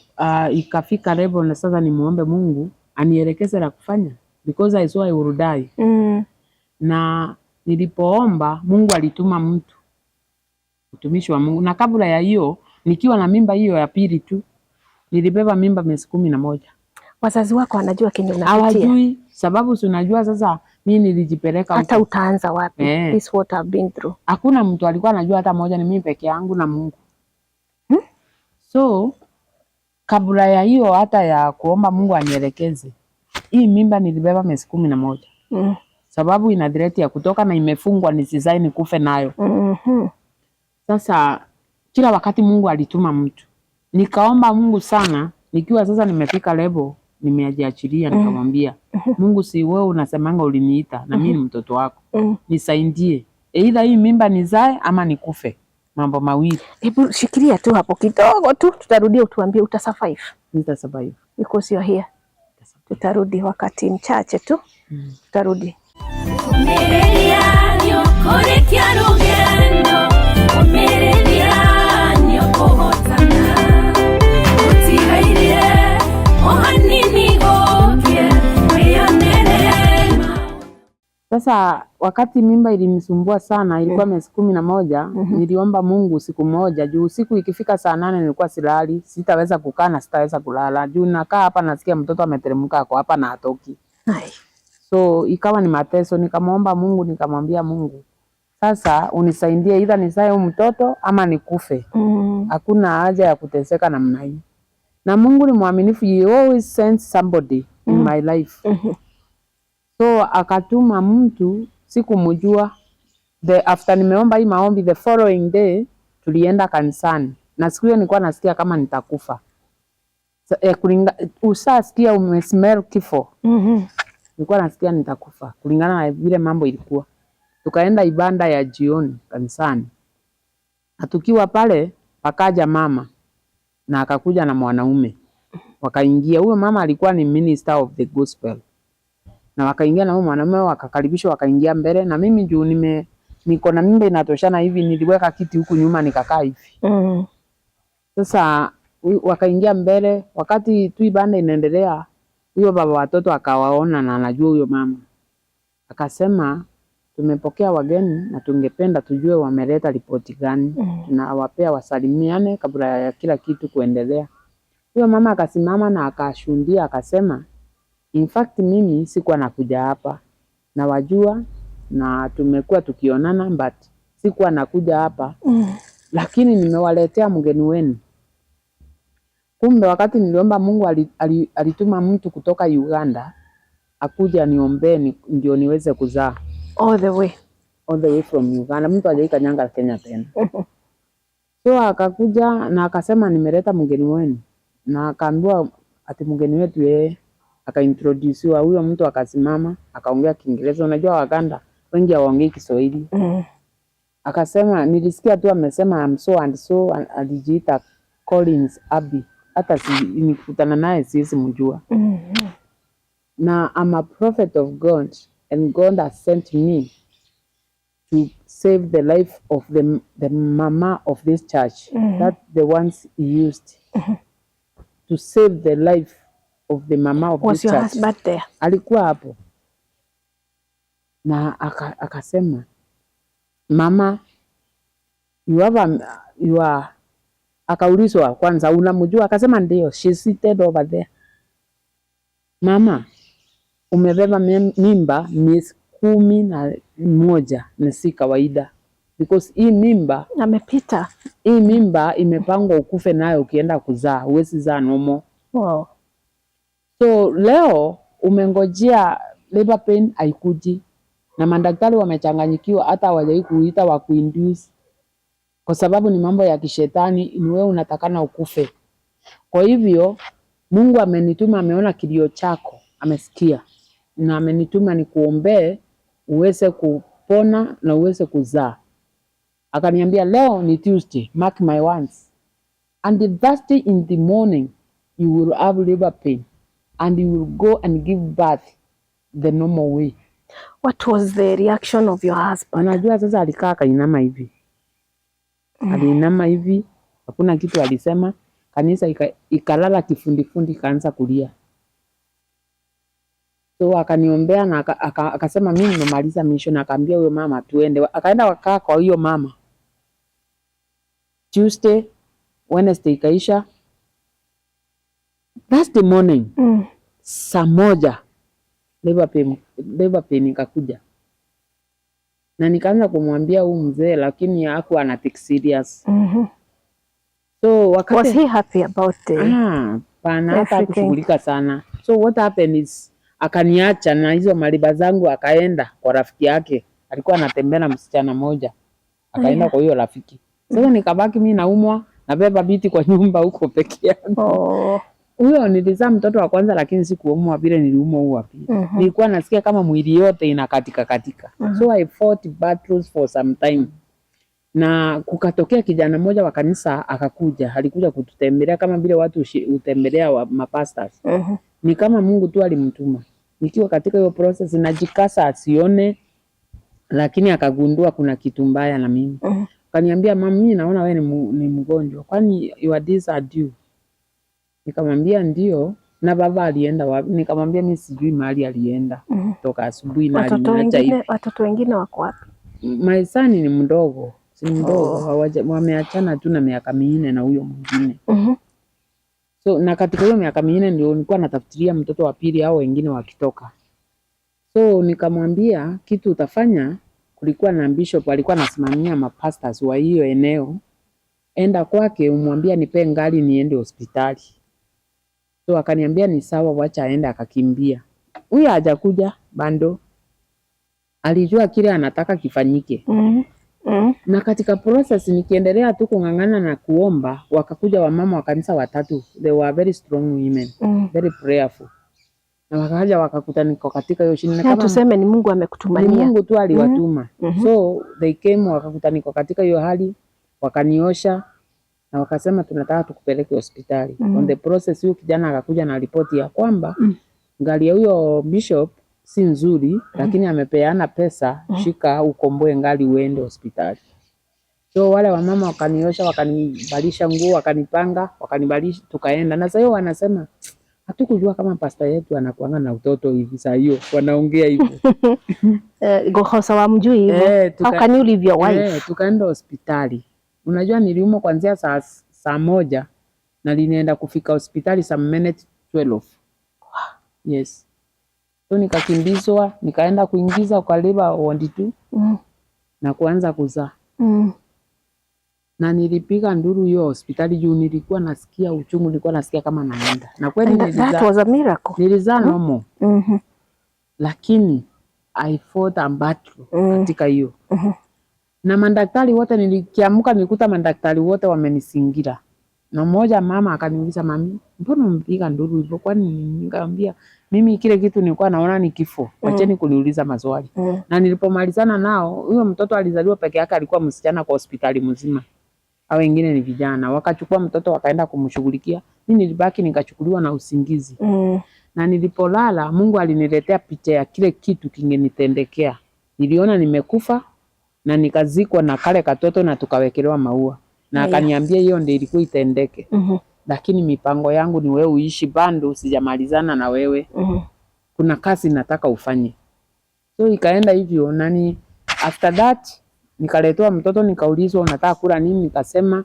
ikafika level na sasa nimuombe Mungu anielekeze la kufanya because I saw I would die. Na nilipoomba Mungu alituma mtu, mtumishi wa Mungu. Na kabla ya hiyo, nikiwa na mimba hiyo ya pili tu, nilibeba mimba miezi 11.
Wazazi wako wanajua kenye unapitia?
Hawajui sababu, si unajua sasa mi nilijipeleka
Hata
huko.
utaanza wapi?
Eh.
This what I've been through.
Hakuna mtu alikuwa anajua hata moja, ni mimi peke yangu na Mungu. So kabla ya hiyo hata ya kuomba Mungu anielekeze, hii mimba nilibeba miezi 11 sababu ina threat ya kutoka na imefungwa nisizae nikufe nayo. Sasa kila wakati Mungu alituma mtu, nikaomba Mungu sana, nikiwa sasa nimefika level nimejiachilia, nikamwambia Mungu, si wewe unasemanga uliniita na mimi ni mtoto wako, nisaidie, either hii mimba nizae ama nikufe, mambo mawili.
Hebu shikilia tu hapo kidogo tu, tutarudia utuambie uta survive
Nita survive.
Because you're here. Tutarudi wakati mchache tu, tutarudi.
Ũmĩrĩria nĩũkũrĩkia rũgendo, ũmĩrĩria nĩũkũhotana. Gũtigaire o hanini gũkĩe, wĩyonere maũndũ.
Sasa wakati mimba ilinisumbua sana, ilikuwa miezi 11, niliomba Mungu siku moja, juu usiku ikifika saa 8 nilikuwa silali, sitaweza kukaa na sitaweza kulala, juu nakaa hapa nasikia mtoto ameteremka ako hapa na hatoki.
Ai.
So ikawa ni mateso, nikamwomba Mungu, nikamwambia Mungu, sasa unisaidie, either nizae huyu mtoto ama nikufe. Hakuna haja ya kuteseka namna hii. Na Mungu ni mwaminifu, he always sends somebody in my life. So akatuma mtu, sikumjua. The after nimeomba hii maombi, the following day tulienda kanisani, na siku hiyo nilikuwa nasikia kama nitakufa. Usasikia umesmell kifo, nilikuwa nasikia nitakufa kulingana na vile mambo ilikuwa. Tukaenda ibada ya jioni kanisani, na tukiwa pale pakaja mama na akakuja na mwanaume wakaingia. Huyo mama alikuwa ni minister of the gospel, na wakaingia na huyo mwanaume wakakaribishwa, wakaingia mbele, na mimi juu niko na mimba inatoshana hivi, niliweka kiti huku nyuma nikakaa hivi. Sasa wakaingia mbele, wakati tu ibada inaendelea, huyo baba watoto akawaona na anajua huyo mama, akasema tumepokea wageni na tungependa tujue wameleta ripoti gani. Tunawapea wasalimiane kabla ya kila kitu kuendelea. Huyo mama akasimama na akashuhudia akasema, in fact mimi sikuwa nakuja hapa, nawajua na tumekuwa tukionana, but sikuwa nakuja hapa lakini nimewaletea mgeni wenu. Kumbe wakati niliomba Mungu alituma mtu kutoka Uganda akuja aniombee ndio niweze kuzaa.
All the way.
All the way from Uganda. Mtu hajai kanyanga Kenya tena. So akakuja na akasema nimeleta mgeni wenu, na akaambiwa ati mgeni wetu yeye, akaintroduciwa huyo mtu akasimama akaongea Kiingereza. Unajua Waganda wengi hawaongei Kiswahili. Akasema, nilisikia tu amesema I'm so and so, alijiita Collins Abbey. Hata nikikutana naye siwezi mjua. Na I'm a prophet of God and God has sent me to save the life of the mama of this church. That the ones he used to save the life of the mama of
Was
this
your
church.
husband there?
Alikuwa hapo na akasema mama you have a, you are, akaulizwa kwanza unamjua, akasema ndio, she seated over there. Mama umebeba mimba miezi 11 na si kawaida because hii mimba
Amepita.
Hii mimba imepangwa ukufe nayo ukienda kuzaa, huwezi zaa normal. So leo umengojea labor pain haikuji, na madaktari wamechanganyikiwa, hata hawajai kuita wa kuinduce, kwa sababu ni mambo ya kishetani, ni wewe unatakana ukufe. Kwa hivyo Mungu amenituma, ameona kilio chako, amesikia na amenituma nikuombee uweze kupona na uweze kuzaa. Akaniambia leo ni Tuesday, mark my words. And the Thursday in the morning you will have labor pain and you will go and give birth the normal way.
What was the reaction of your husband?
Unajua sasa alikaa akainama hivi. Aliinama hivi, hakuna kitu alisema. Kanisa ikalala kifundifundi ikaanza kulia. So akaniombea na akasema mimi nimemaliza mission, akaambia huyo mama tuende. Akaenda wakaa kwa huyo mama. Tuesday, Wednesday ikaisha. Thursday morning 1:00 labor pain ikakuja. Na nikaanza kumwambia huyu mzee, lakini hakuwa ana take serious. So wakati
Was he happy about the
Ah, pana hata
everything?
kushughulika sana. So what happened is akaniacha na hizo maliba zangu, akaenda kwa rafiki yake. Alikuwa anatembea na msichana moja, akaenda kwa hiyo rafiki. Sasa nikabaki mimi naumwa, nabeba viti kwa nyumba huko peke yangu.
Oh.
Huyo nilizaa mtoto wa kwanza, lakini sikuumwa vile niliumwa huo wa pili. Nilikuwa nasikia kama mwili yote inakatika katika. So I fought battles for some time. Na kukatokea kijana mmoja wa kanisa akakuja, alikuja kututembelea kama vile watu hutembelea wa mapastors. Ni kama Mungu tu alimtuma. Nikiwa katika hiyo process najikasa asione, lakini akagundua kuna kitu mbaya na mimi. Akaniambia, mama, mimi naona wewe ni mgonjwa, kwani your days are due? Nikamwambia ndio. Na baba alienda wapi? Nikamwambia mimi sijui mahali alienda toka asubuhi na
Watoto
aliniacha
wengine,
hivi.
watoto wengine wako wapi?
My son ni mdogo, si mdogo, wameachana tu na miaka 4 na huyo mwingine. So na katika hiyo miaka 4 ndio nilikuwa natafutiria mtoto wa pili au wengine wakitoka. So nikamwambia kitu utafanya, kulikuwa na bishop alikuwa anasimamia mapastors wa hiyo eneo, enda kwake umwambie nipe gari niende hospitali. So akaniambia ni sawa, wacha aende. Akakimbia. Huyo hajakuja bado, alijua kile anataka kifanyike. Na katika process nikiendelea tu kung'ang'ana na kuomba, wakakuja wamama wa kanisa watatu, they were very strong women, very prayerful, na wakaja wakakuta niko katika hiyo shida, na
Na
kama
tuseme ni Mungu
ni
amekutumania.
Mungu tu aliwatuma. So they came wakakuta niko katika hiyo hali, wakaniosha na wakasema tunataka tukupeleke hospitali. On the process huyu kijana akakuja na ripoti ya kwamba gari ya huyo bishop si nzuri, lakini amepeana pesa, shika ukomboe gari uende hospitali. So wale wamama wakaniosha, wakanivalisha nguo, wakanipanga, wakanivalisha, tukaenda. Na sasa hiyo wanasema hatukujua kama pasta yetu anakuanga na utoto hivi. Saa hiyo wanaongea hivyo.
Gohosa wamjui hivyo.
Eh,
How can you leave your wife?
Eh, tukaenda hospitali. Unajua niliumwa kuanzia saa 1 na linaenda kufika hospitali some minute 12. Yes. So nikakimbizwa, nikaenda kuingiza kwa labor ward 2 na kuanza kuzaa. Na nilipiga nduru hiyo hospitali juu nilikuwa nasikia uchungu, nilikuwa nasikia kama naenda. Na kweli
And that
nilizaa,
was a miracle.
nilizaa normal, lakini I fought a battle katika hiyo. Na madaktari wote nilikiamka, nilikuta madaktari wote wamenizingira. Na mmoja mama akaniuliza, mami, mbona mpiga nduru hivyo? Kwani nini? Nikamwambia mimi kile kitu nilikuwa naona ni kifo, wacheni kuniuliza maswali. Na nilipomalizana nao, huyo mtoto alizaliwa peke yake, alikuwa msichana kwa hospitali mzima, au wengine ni vijana. Wakachukua mtoto wakaenda kumshughulikia. Mimi nilibaki nikachukuliwa na usingizi na nilipolala Mungu aliniletea picha ya kile kitu kingenitendekea. Niliona nimekufa na nikazikwa na kale katoto na tukawekelewa maua, na akaniambia hiyo ndio ilikuwa itendeke, lakini mipango yangu ni wewe uishi bado, sijamalizana na wewe, kuna kazi nataka ufanye. So ikaenda hivyo, nani after that nikaletewa mtoto, nikaulizwa unataka kula nini, nikasema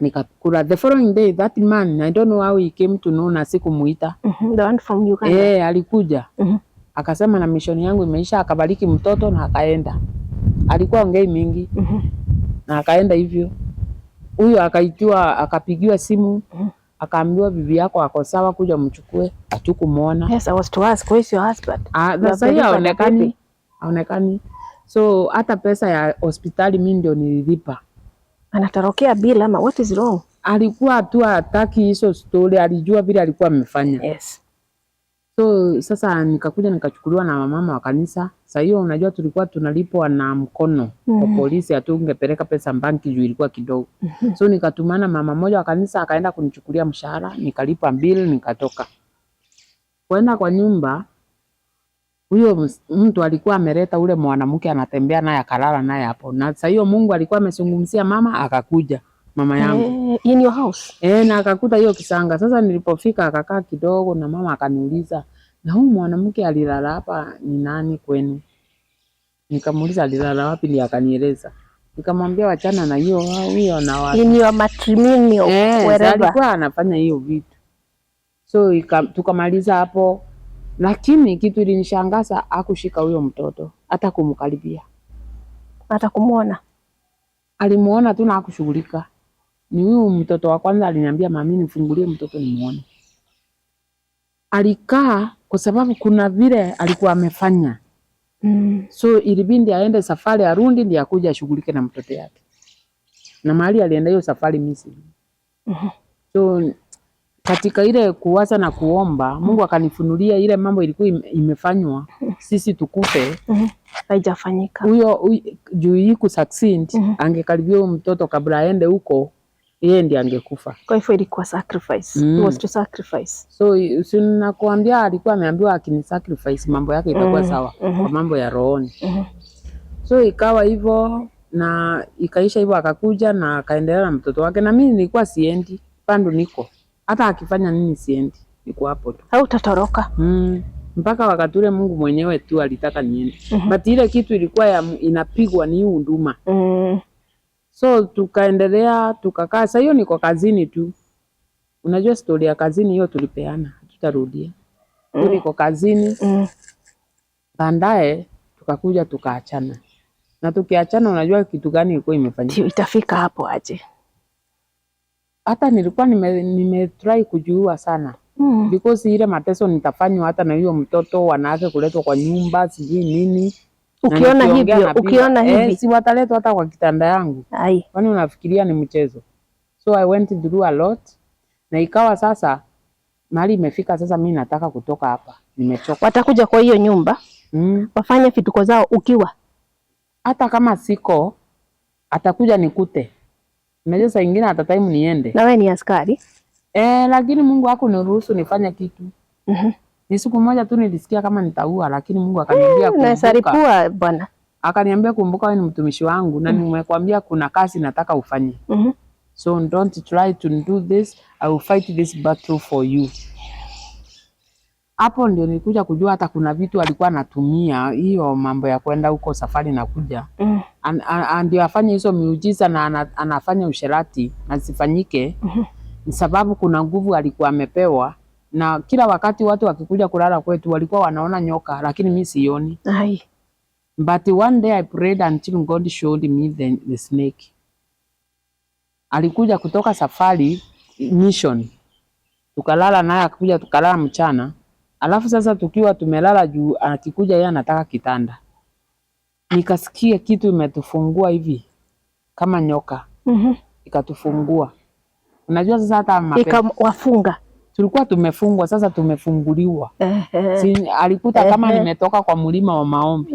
nikakula. The following day that man, I don't know how he came to know, na sikumuita.
The one from Uganda.
Eh, alikuja akasema na mission yangu imeisha, akabariki mtoto na akaenda. Alikuwa ongei mingi na akaenda hivyo. Huyo akaitiwa, akapigiwa simu, akaambiwa bibi yako ako sawa, kuja mchukue. Hatukumuona.
Yes, I was to ask, where is your husband?
Ah,
You have
sasa hiyo
delivered a
haonekani,
baby.
haonekani. So hata pesa ya hospitali mimi ndio nililipa.
Anatorokea bill ama what is wrong?
Alikuwa tu hataki hizo story, alijua vile alikuwa amefanya. So sasa nikakuja nikachukuliwa na mama wa kanisa. Sasa hiyo unajua tulikuwa tunalipwa na mkono kwa polisi, hatungepeleka pesa banki juu ilikuwa kidogo. So nikatumana mama mmoja wa kanisa akaenda kunichukulia mshahara, nikalipa bill, nikatoka. Kwenda kwa nyumba, huyo mtu alikuwa ameleta ule mwanamke anatembea naye akalala naye hapo. Na sasa hiyo Mungu alikuwa amezungumzia mama, akakuja mama yangu.
Eh, in your house.
Eh, na akakuta hiyo kisanga. Sasa nilipofika akakaa kidogo na mama akaniuliza, Na huyu mwanamke alilala hapa ni nani kwenu? Nikamuuliza alilala wapi, ndiye akanieleza. Nikamwambia wachana na hiyo huyo na watu.
In your matrimonial wherever.
Alikuwa anafanya hiyo vitu. So tukamaliza hapo, lakini kitu ilinishangaza, hakushika huyo mtoto hata kumkaribia.
Hata kumuona.
Alimuona tu na hakushughulika. Ni huyu mtoto wa kwanza aliniambia, mami, nifungulie mtoto nimuone. Alikaa kwa sababu kuna vile alikuwa amefanya. So ilibidi aende safari arundi ndiye akuja ashughulike na mtoto yake. Na mahali alienda hiyo safari mimi sijui. So katika ile kuwaza na kuomba, Mungu akanifunulia ile mambo ilikuwa imefanywa sisi tukufe.
Haijafanyika.
Huyo juu hii kusucceed, angekaribia huyo mtoto kabla aende huko, yeye ndiye angekufa.
Kwa hivyo ilikuwa sacrifice. It was to sacrifice.
So si nakuambia alikuwa ameambiwa akini sacrifice mambo yake itakuwa sawa kwa mambo ya rohoni. So ikawa hivyo na ikaisha hivyo, akakuja na akaendelea na mtoto wake, na mimi nilikuwa siendi bado, niko hata akifanya nini siendi, niko hapo tu.
Hautatoroka.
Mpaka wakati ule Mungu mwenyewe tu alitaka niende. But ile kitu ilikuwa inapigwa ni huduma. So tukaendelea tukakaa. Sasa hiyo niko kazini tu. Unajua story ya kazini hiyo tulipeana, hatutarudia. Niko kazini. Baadaye tukakuja tukaachana. Na tukiachana, unajua kitu gani ilikuwa imefanyika?
Itafika hapo aje?
Hata nilikuwa nime try kujiua sana. Because ile mateso nitafanywa hata na hiyo mtoto, wanawake kuletwa kwa nyumba, sijui nini. Na
Ukiona
nikiongea
hivyo,
napigwa.
ukiona hivi.
Si wataletwa hata kwa kitanda yangu.
Ai.
Kwani unafikiria ni mchezo? So I went through a lot. Na ikawa sasa mahali imefika sasa, mimi nataka kutoka hapa. Nimechoka.
Watakuja kwa hiyo nyumba wafanye vituko zao ukiwa
Hata kama siko atakuja nikute. Unajua saa ingine hata time niende.
Na wewe ni askari.
Lakini Mungu hakuniruhusu nifanye kitu. Ni siku moja tu nilisikia kama nitaua, lakini Mungu akaniambia
Unaweza
kumbuka.
lipua bwana.
Akaniambia kumbuka, wewe ni mtumishi wangu na nimekwambia kuna kazi nataka ufanye. So don't try to do this, I will fight this battle for you. Hapo ndio nilikuja kujua hata kuna vitu alikuwa anatumia hiyo mambo ya kwenda huko safari na kuja. Ndio afanye hizo miujiza na anafanya usherati na zifanyike. Ni sababu kuna nguvu alikuwa amepewa, na kila wakati watu wakikuja kulala kwetu walikuwa wanaona nyoka, lakini mi sioni.
Ai.
But one day I prayed until God showed me the snake. Alikuja kutoka safari mission, tukalala naye, akakuja tukalala mchana. Alafu sasa tukiwa tumelala juu, akikuja yeye anataka kitanda, nikasikia kitu imetufungua hivi kama nyoka, ikatufungua. Unajua sasa hata
Ikawafunga.
Tulikuwa tumefungwa, sasa tumefunguliwa. Si, alikuta kama nimetoka kwa mlima wa maombi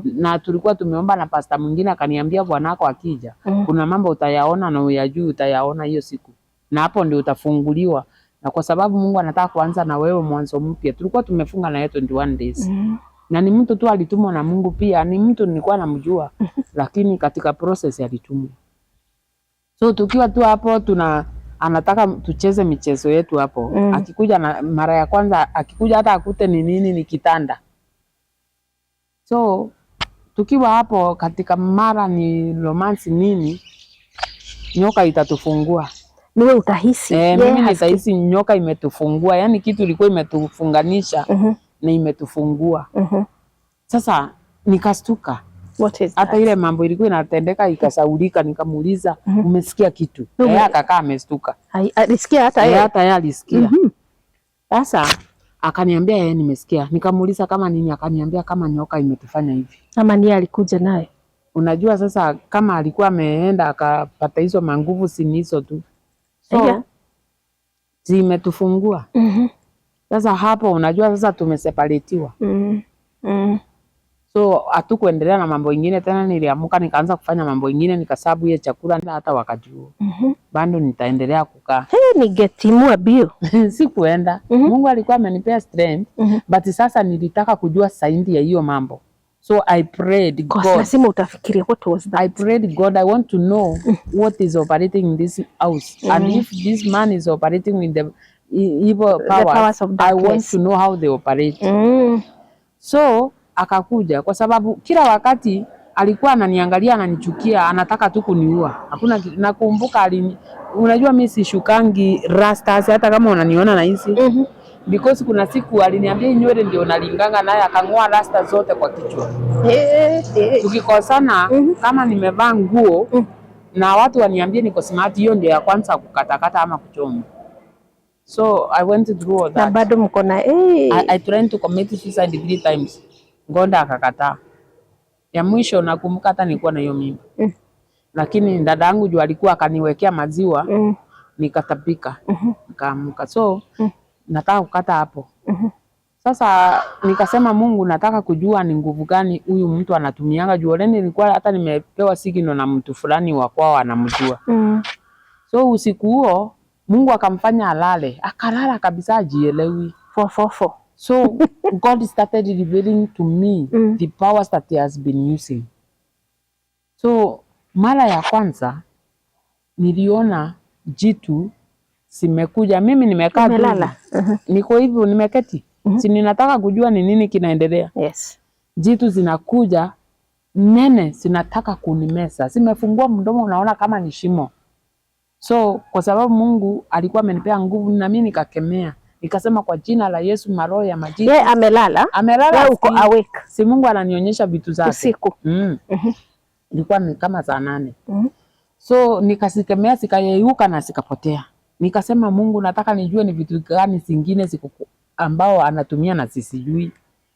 na tulikuwa tumeomba na pasta mwingine akaniambia, bwanako akija kuna mambo utayaona na uyajui, utayaona hiyo siku, na hapo ndio utafunguliwa. Na kwa sababu Mungu anataka kuanza na wewe mwanzo mpya, tulikuwa tumefunga na yeye 21 days. Na ni mtu tu alitumwa na Mungu, pia ni mtu nilikuwa namjua, lakini katika process alitumwa. So tukiwa tu hapo tuna anataka tucheze michezo yetu hapo. Akikuja na mara ya kwanza akikuja hata akute ni nini, ni kitanda. So tukiwa hapo katika mara ni romance nini, nyoka itatufungua.
Niwe utahisi.
Mimi nitahisi nyoka imetufungua, yani kitu ilikuwa imetufunganisha na imetufungua. Sasa nikastuka.
What is
Hata
that?
ile mambo ilikuwa inatendeka ikasaulika, nikamuuliza umesikia kitu? Yeye akakaa amestuka.
Alisikia hata yeye.
Hata yeye alisikia. Sasa akaniambia yeye nimesikia. Nikamuuliza kama nini, akaniambia kama nyoka imetufanya hivi.
Ama niye alikuja naye.
Unajua sasa kama alikuwa ameenda akapata hizo manguvu si hizo tu. So zimetufungua. Sasa hapo unajua sasa tumeseparatiwa. So hatukuendelea na mambo ingine tena. Niliamuka nikaanza kufanya mambo ingine, nikasabu ile chakula hata wakati huo. Bado nitaendelea kukaa.
Hey, ningetimua bio.
Sikuenda. Mungu alikuwa amenipea strength, but sasa nilitaka kujua saindi ya hiyo mambo. So I prayed
Kwa
God.
lazima utafikiria what was that?
I prayed God, I want to know what is operating in this house. And if this man is operating with the evil
The
powers,
powers of
I want
darkness.
to know how they operate. So akakuja kwa sababu kila wakati alikuwa ananiangalia, ananichukia, anataka tu kuniua. Hakuna nakumbuka unajua mimi sishukangi rastas hata kama unaniona na hizi. Because kuna siku aliniambia nywele ndio nalinganga naye, akang'oa rasta zote kwa kichwa. Tukikosana kama nimevaa nguo na watu waniambie niko smart, hiyo ndio ya kwanza kukatakata ama kuchoma. So I went through all
Na
that.
bado mko na
I tried to commit suicide 3 times. Ngonda akakataa. Ya mwisho nakumbuka hata nilikuwa na hiyo mimba. Lakini dada yangu juu alikuwa akaniwekea maziwa nikatapika. Nikaamka. So nataka kukata hapo. Sasa nikasema Mungu, nataka kujua ni nguvu gani huyu mtu anatumianga juu already nilikuwa hata nimepewa signal na mtu fulani wa kwao anamjua. So usiku huo Mungu akamfanya alale, akalala kabisa ajielewi.
444.
So God started revealing to me the powers that he has been using. So mara ya kwanza niliona jitu simekuja, mimi nimekaa tu
Umelala.
hivi. Niko hivyo nimeketi. Si ninataka kujua ni nini kinaendelea. Jitu zinakuja nene, zinataka kunimeza, zimefungua mdomo, unaona kama ni shimo. So kwa sababu Mungu alikuwa amenipea nguvu, na mimi nikakemea, nikasema kwa jina la Yesu, maroho ya majitu.
Yeye amelala,
Amelala,
wewe uko awake
si Mungu ananionyesha vitu zake
usiku.
Ilikuwa ni kama saa 8. So nikasikemea, sikayeyuka na sikapotea. Nikasema Mungu, nataka nijue ni vitu gani zingine ziko ambao anatumia na sisijui.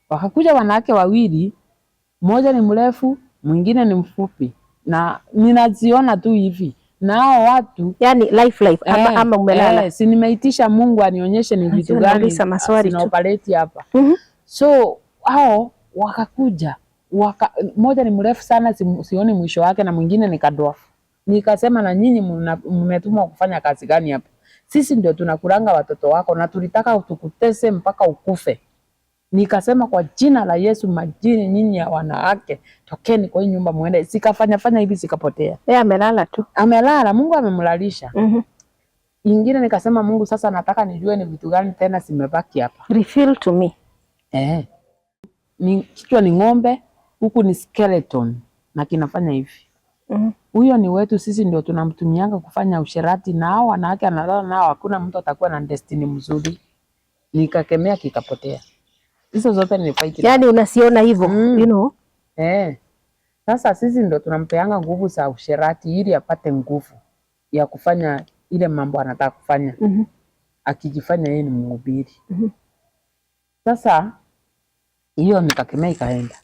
Wakakuja wanawake wawili, mmoja ni mrefu, mwingine ni mfupi, na ninaziona tu hivi na hao watu
Yani life life ama, ama umelala.
si nimeitisha Mungu anionyeshe ni vitu gani
Unauliza maswali tu.
zinaoperate hapa. So hao wakakuja mmoja ni mrefu sana sioni mwisho wake, na mwingine ni kadwarf. Nikasema na nyinyi mmetumwa kufanya kazi gani hapa? Sisi ndio tunakulanga watoto wako na tulitaka tukutese mpaka ukufe. Nikasema kwa jina la Yesu, majini nyinyi ya wanawake, tokeni kwa hii nyumba muende. Sikafanya fanya hivi, sikapotea.
Yeye amelala tu.
Amelala, Mungu amemlalisha. Ingine nikasema Mungu, sasa nataka nijue ni vitu gani tena zimebaki hapa.
Reveal to me.
Ni kichwa ni ng'ombe, huku ni skeleton na kinafanya hivi. Huyo ni wetu sisi, ndio tunamtumianga kufanya usherati na hao wanawake analala nao, hakuna mtu atakuwa na destiny mzuri. Nikakemea kikapotea. Hizo zote ni fight.
Yani unasiona hivyo, you know.
Sasa sisi ndo tunampeanga nguvu za usherati ili apate nguvu ya kufanya ile mambo anataka kufanya. Akijifanya yeye ni mhubiri. Sasa hiyo nikakemea ikaenda.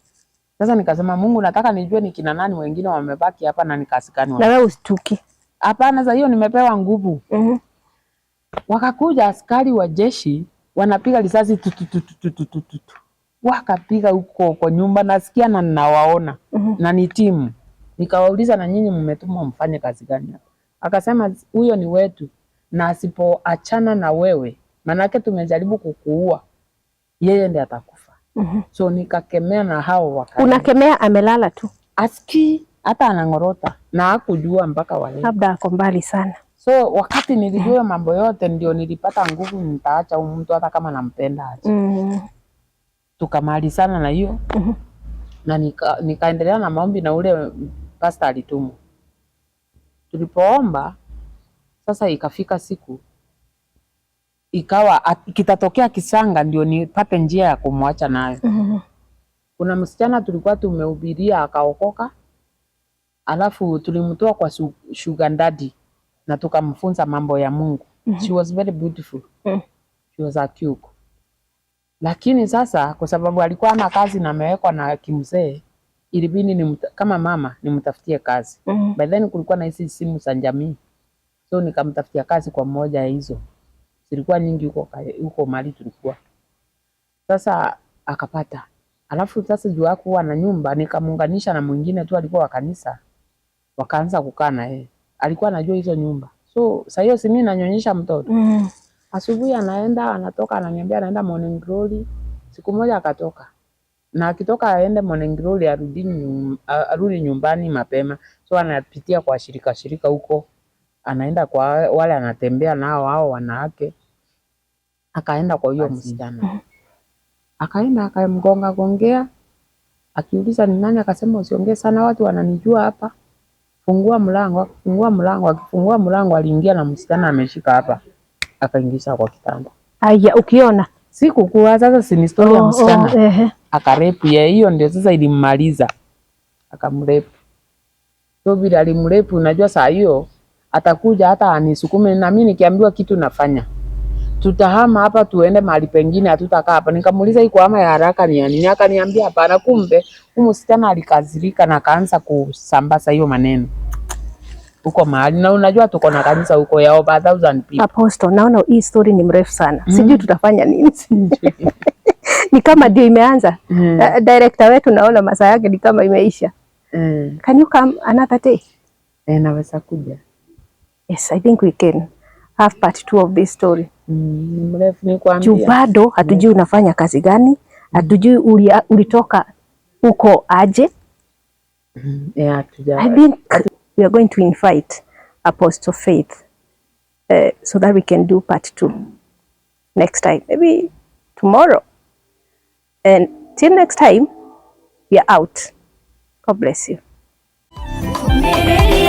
Sasa nikasema Mungu, nataka nijue ni kina nani wengine wamebaki hapa na ni kazi gani
Na wewe usituki.
Hapana, sasa hiyo nimepewa nguvu. Wakakuja askari wa jeshi wanapiga risasi tu tu tu tu tu tu tu tu. Wakapiga huko kwa nyumba, nasikia na ninawaona na ni timu. Nikawauliza, na nyinyi mmetumwa mfanye kazi gani hapa? Akasema huyo ni wetu, na asipoachana na wewe, manake tumejaribu kukuua, yeye ndiye atakufa. So nikakemea na hao waka
Unakemea amelala tu.
Asikii hata anang'orota na hakujua mpaka wa leo.
Labda ako mbali sana.
So wakati nilijua mambo yote ndio nilipata nguvu, nitaacha huyu mtu hata kama nampenda aje. Tukamalizana na hiyo na nikaendelea na maombi na ule pastor alitumwa. Tulipoomba sasa, ikafika siku ikawa kitatokea kisanga ndio nipate njia ya kumwacha nayo. Kuna msichana tulikuwa tumehubiria akaokoka, alafu tulimtoa kwa sugar daddy na tukamfunza mambo ya Mungu. She was very beautiful. She was a cute. Lakini sasa kwa sababu alikuwa hana kazi na amewekwa na kimzee, ilibidi ni kama mama nimtafutie kazi. By then kulikuwa na hizi simu za jamii, so nikamtafutia kazi kwa mmoja ya hizo, zilikuwa nyingi huko huko mahali tulikuwa. Sasa akapata. Alafu sasa juu hakuwa na nyumba, nikamuunganisha na mwingine tu alikuwa wa kanisa, wakaanza kukaa na yeye. Alikuwa anajua hizo nyumba, so sasa hiyo si mimi nanyonyesha mtoto. Asubuhi anaenda anatoka, ananiambia anaenda morning glory. Siku moja akatoka, na akitoka aende morning glory arudi nyumbani mapema, so anapitia kwa shirika shirika huko, anaenda kwa wale anatembea nao hao wanawake. Akaenda kwa huyo msichana, akaenda akamgonga gongea, akiuliza ni nani, akasema usiongee sana, watu wananijua hapa, fungua mlango. Akifungua mlango, akifungua mlango, aliingia na msichana ameshika hapa, akaingisha kwa kitanda.
Aya, ukiona
Sikukuwa sasa, si ni story ya msichana.
Oh, ehe.
Akarape ye, hiyo ndio sasa ilimmaliza, akamrape. So vile alimrape, unajua saa hiyo atakuja hata anisukume, na mimi nikiambiwa kitu nafanya. Tutahama hapa tuende mahali pengine, hatutakaa hapa. Nikamuuliza hii kuhama ya haraka ni ya nini? Akaniambia hapana. Kumbe huyu msichana alikasirika na akaanza kusambaza hiyo maneno huko mahali, na unajua tuko na kanisa huko ya over 1000 people.
Apostle, naona hii story ni mrefu sana. Sijui tutafanya nini. Ni kama ndio imeanza. Director wetu naona masaa yake ni kama imeisha. Can you come another day?
Eh, naweza kuja.
Yes, I think we can have part two of this story.
Ni mrefu nikwambia.
Juu bado hatujui unafanya kazi gani, hatujui ulitoka huko aje.
Yeah, hatuja.
I think we are going to invite Apostle Faith so that we can do part two next time, maybe tomorrow. And till next time, we are out. God bless you.
Ũmĩrĩria.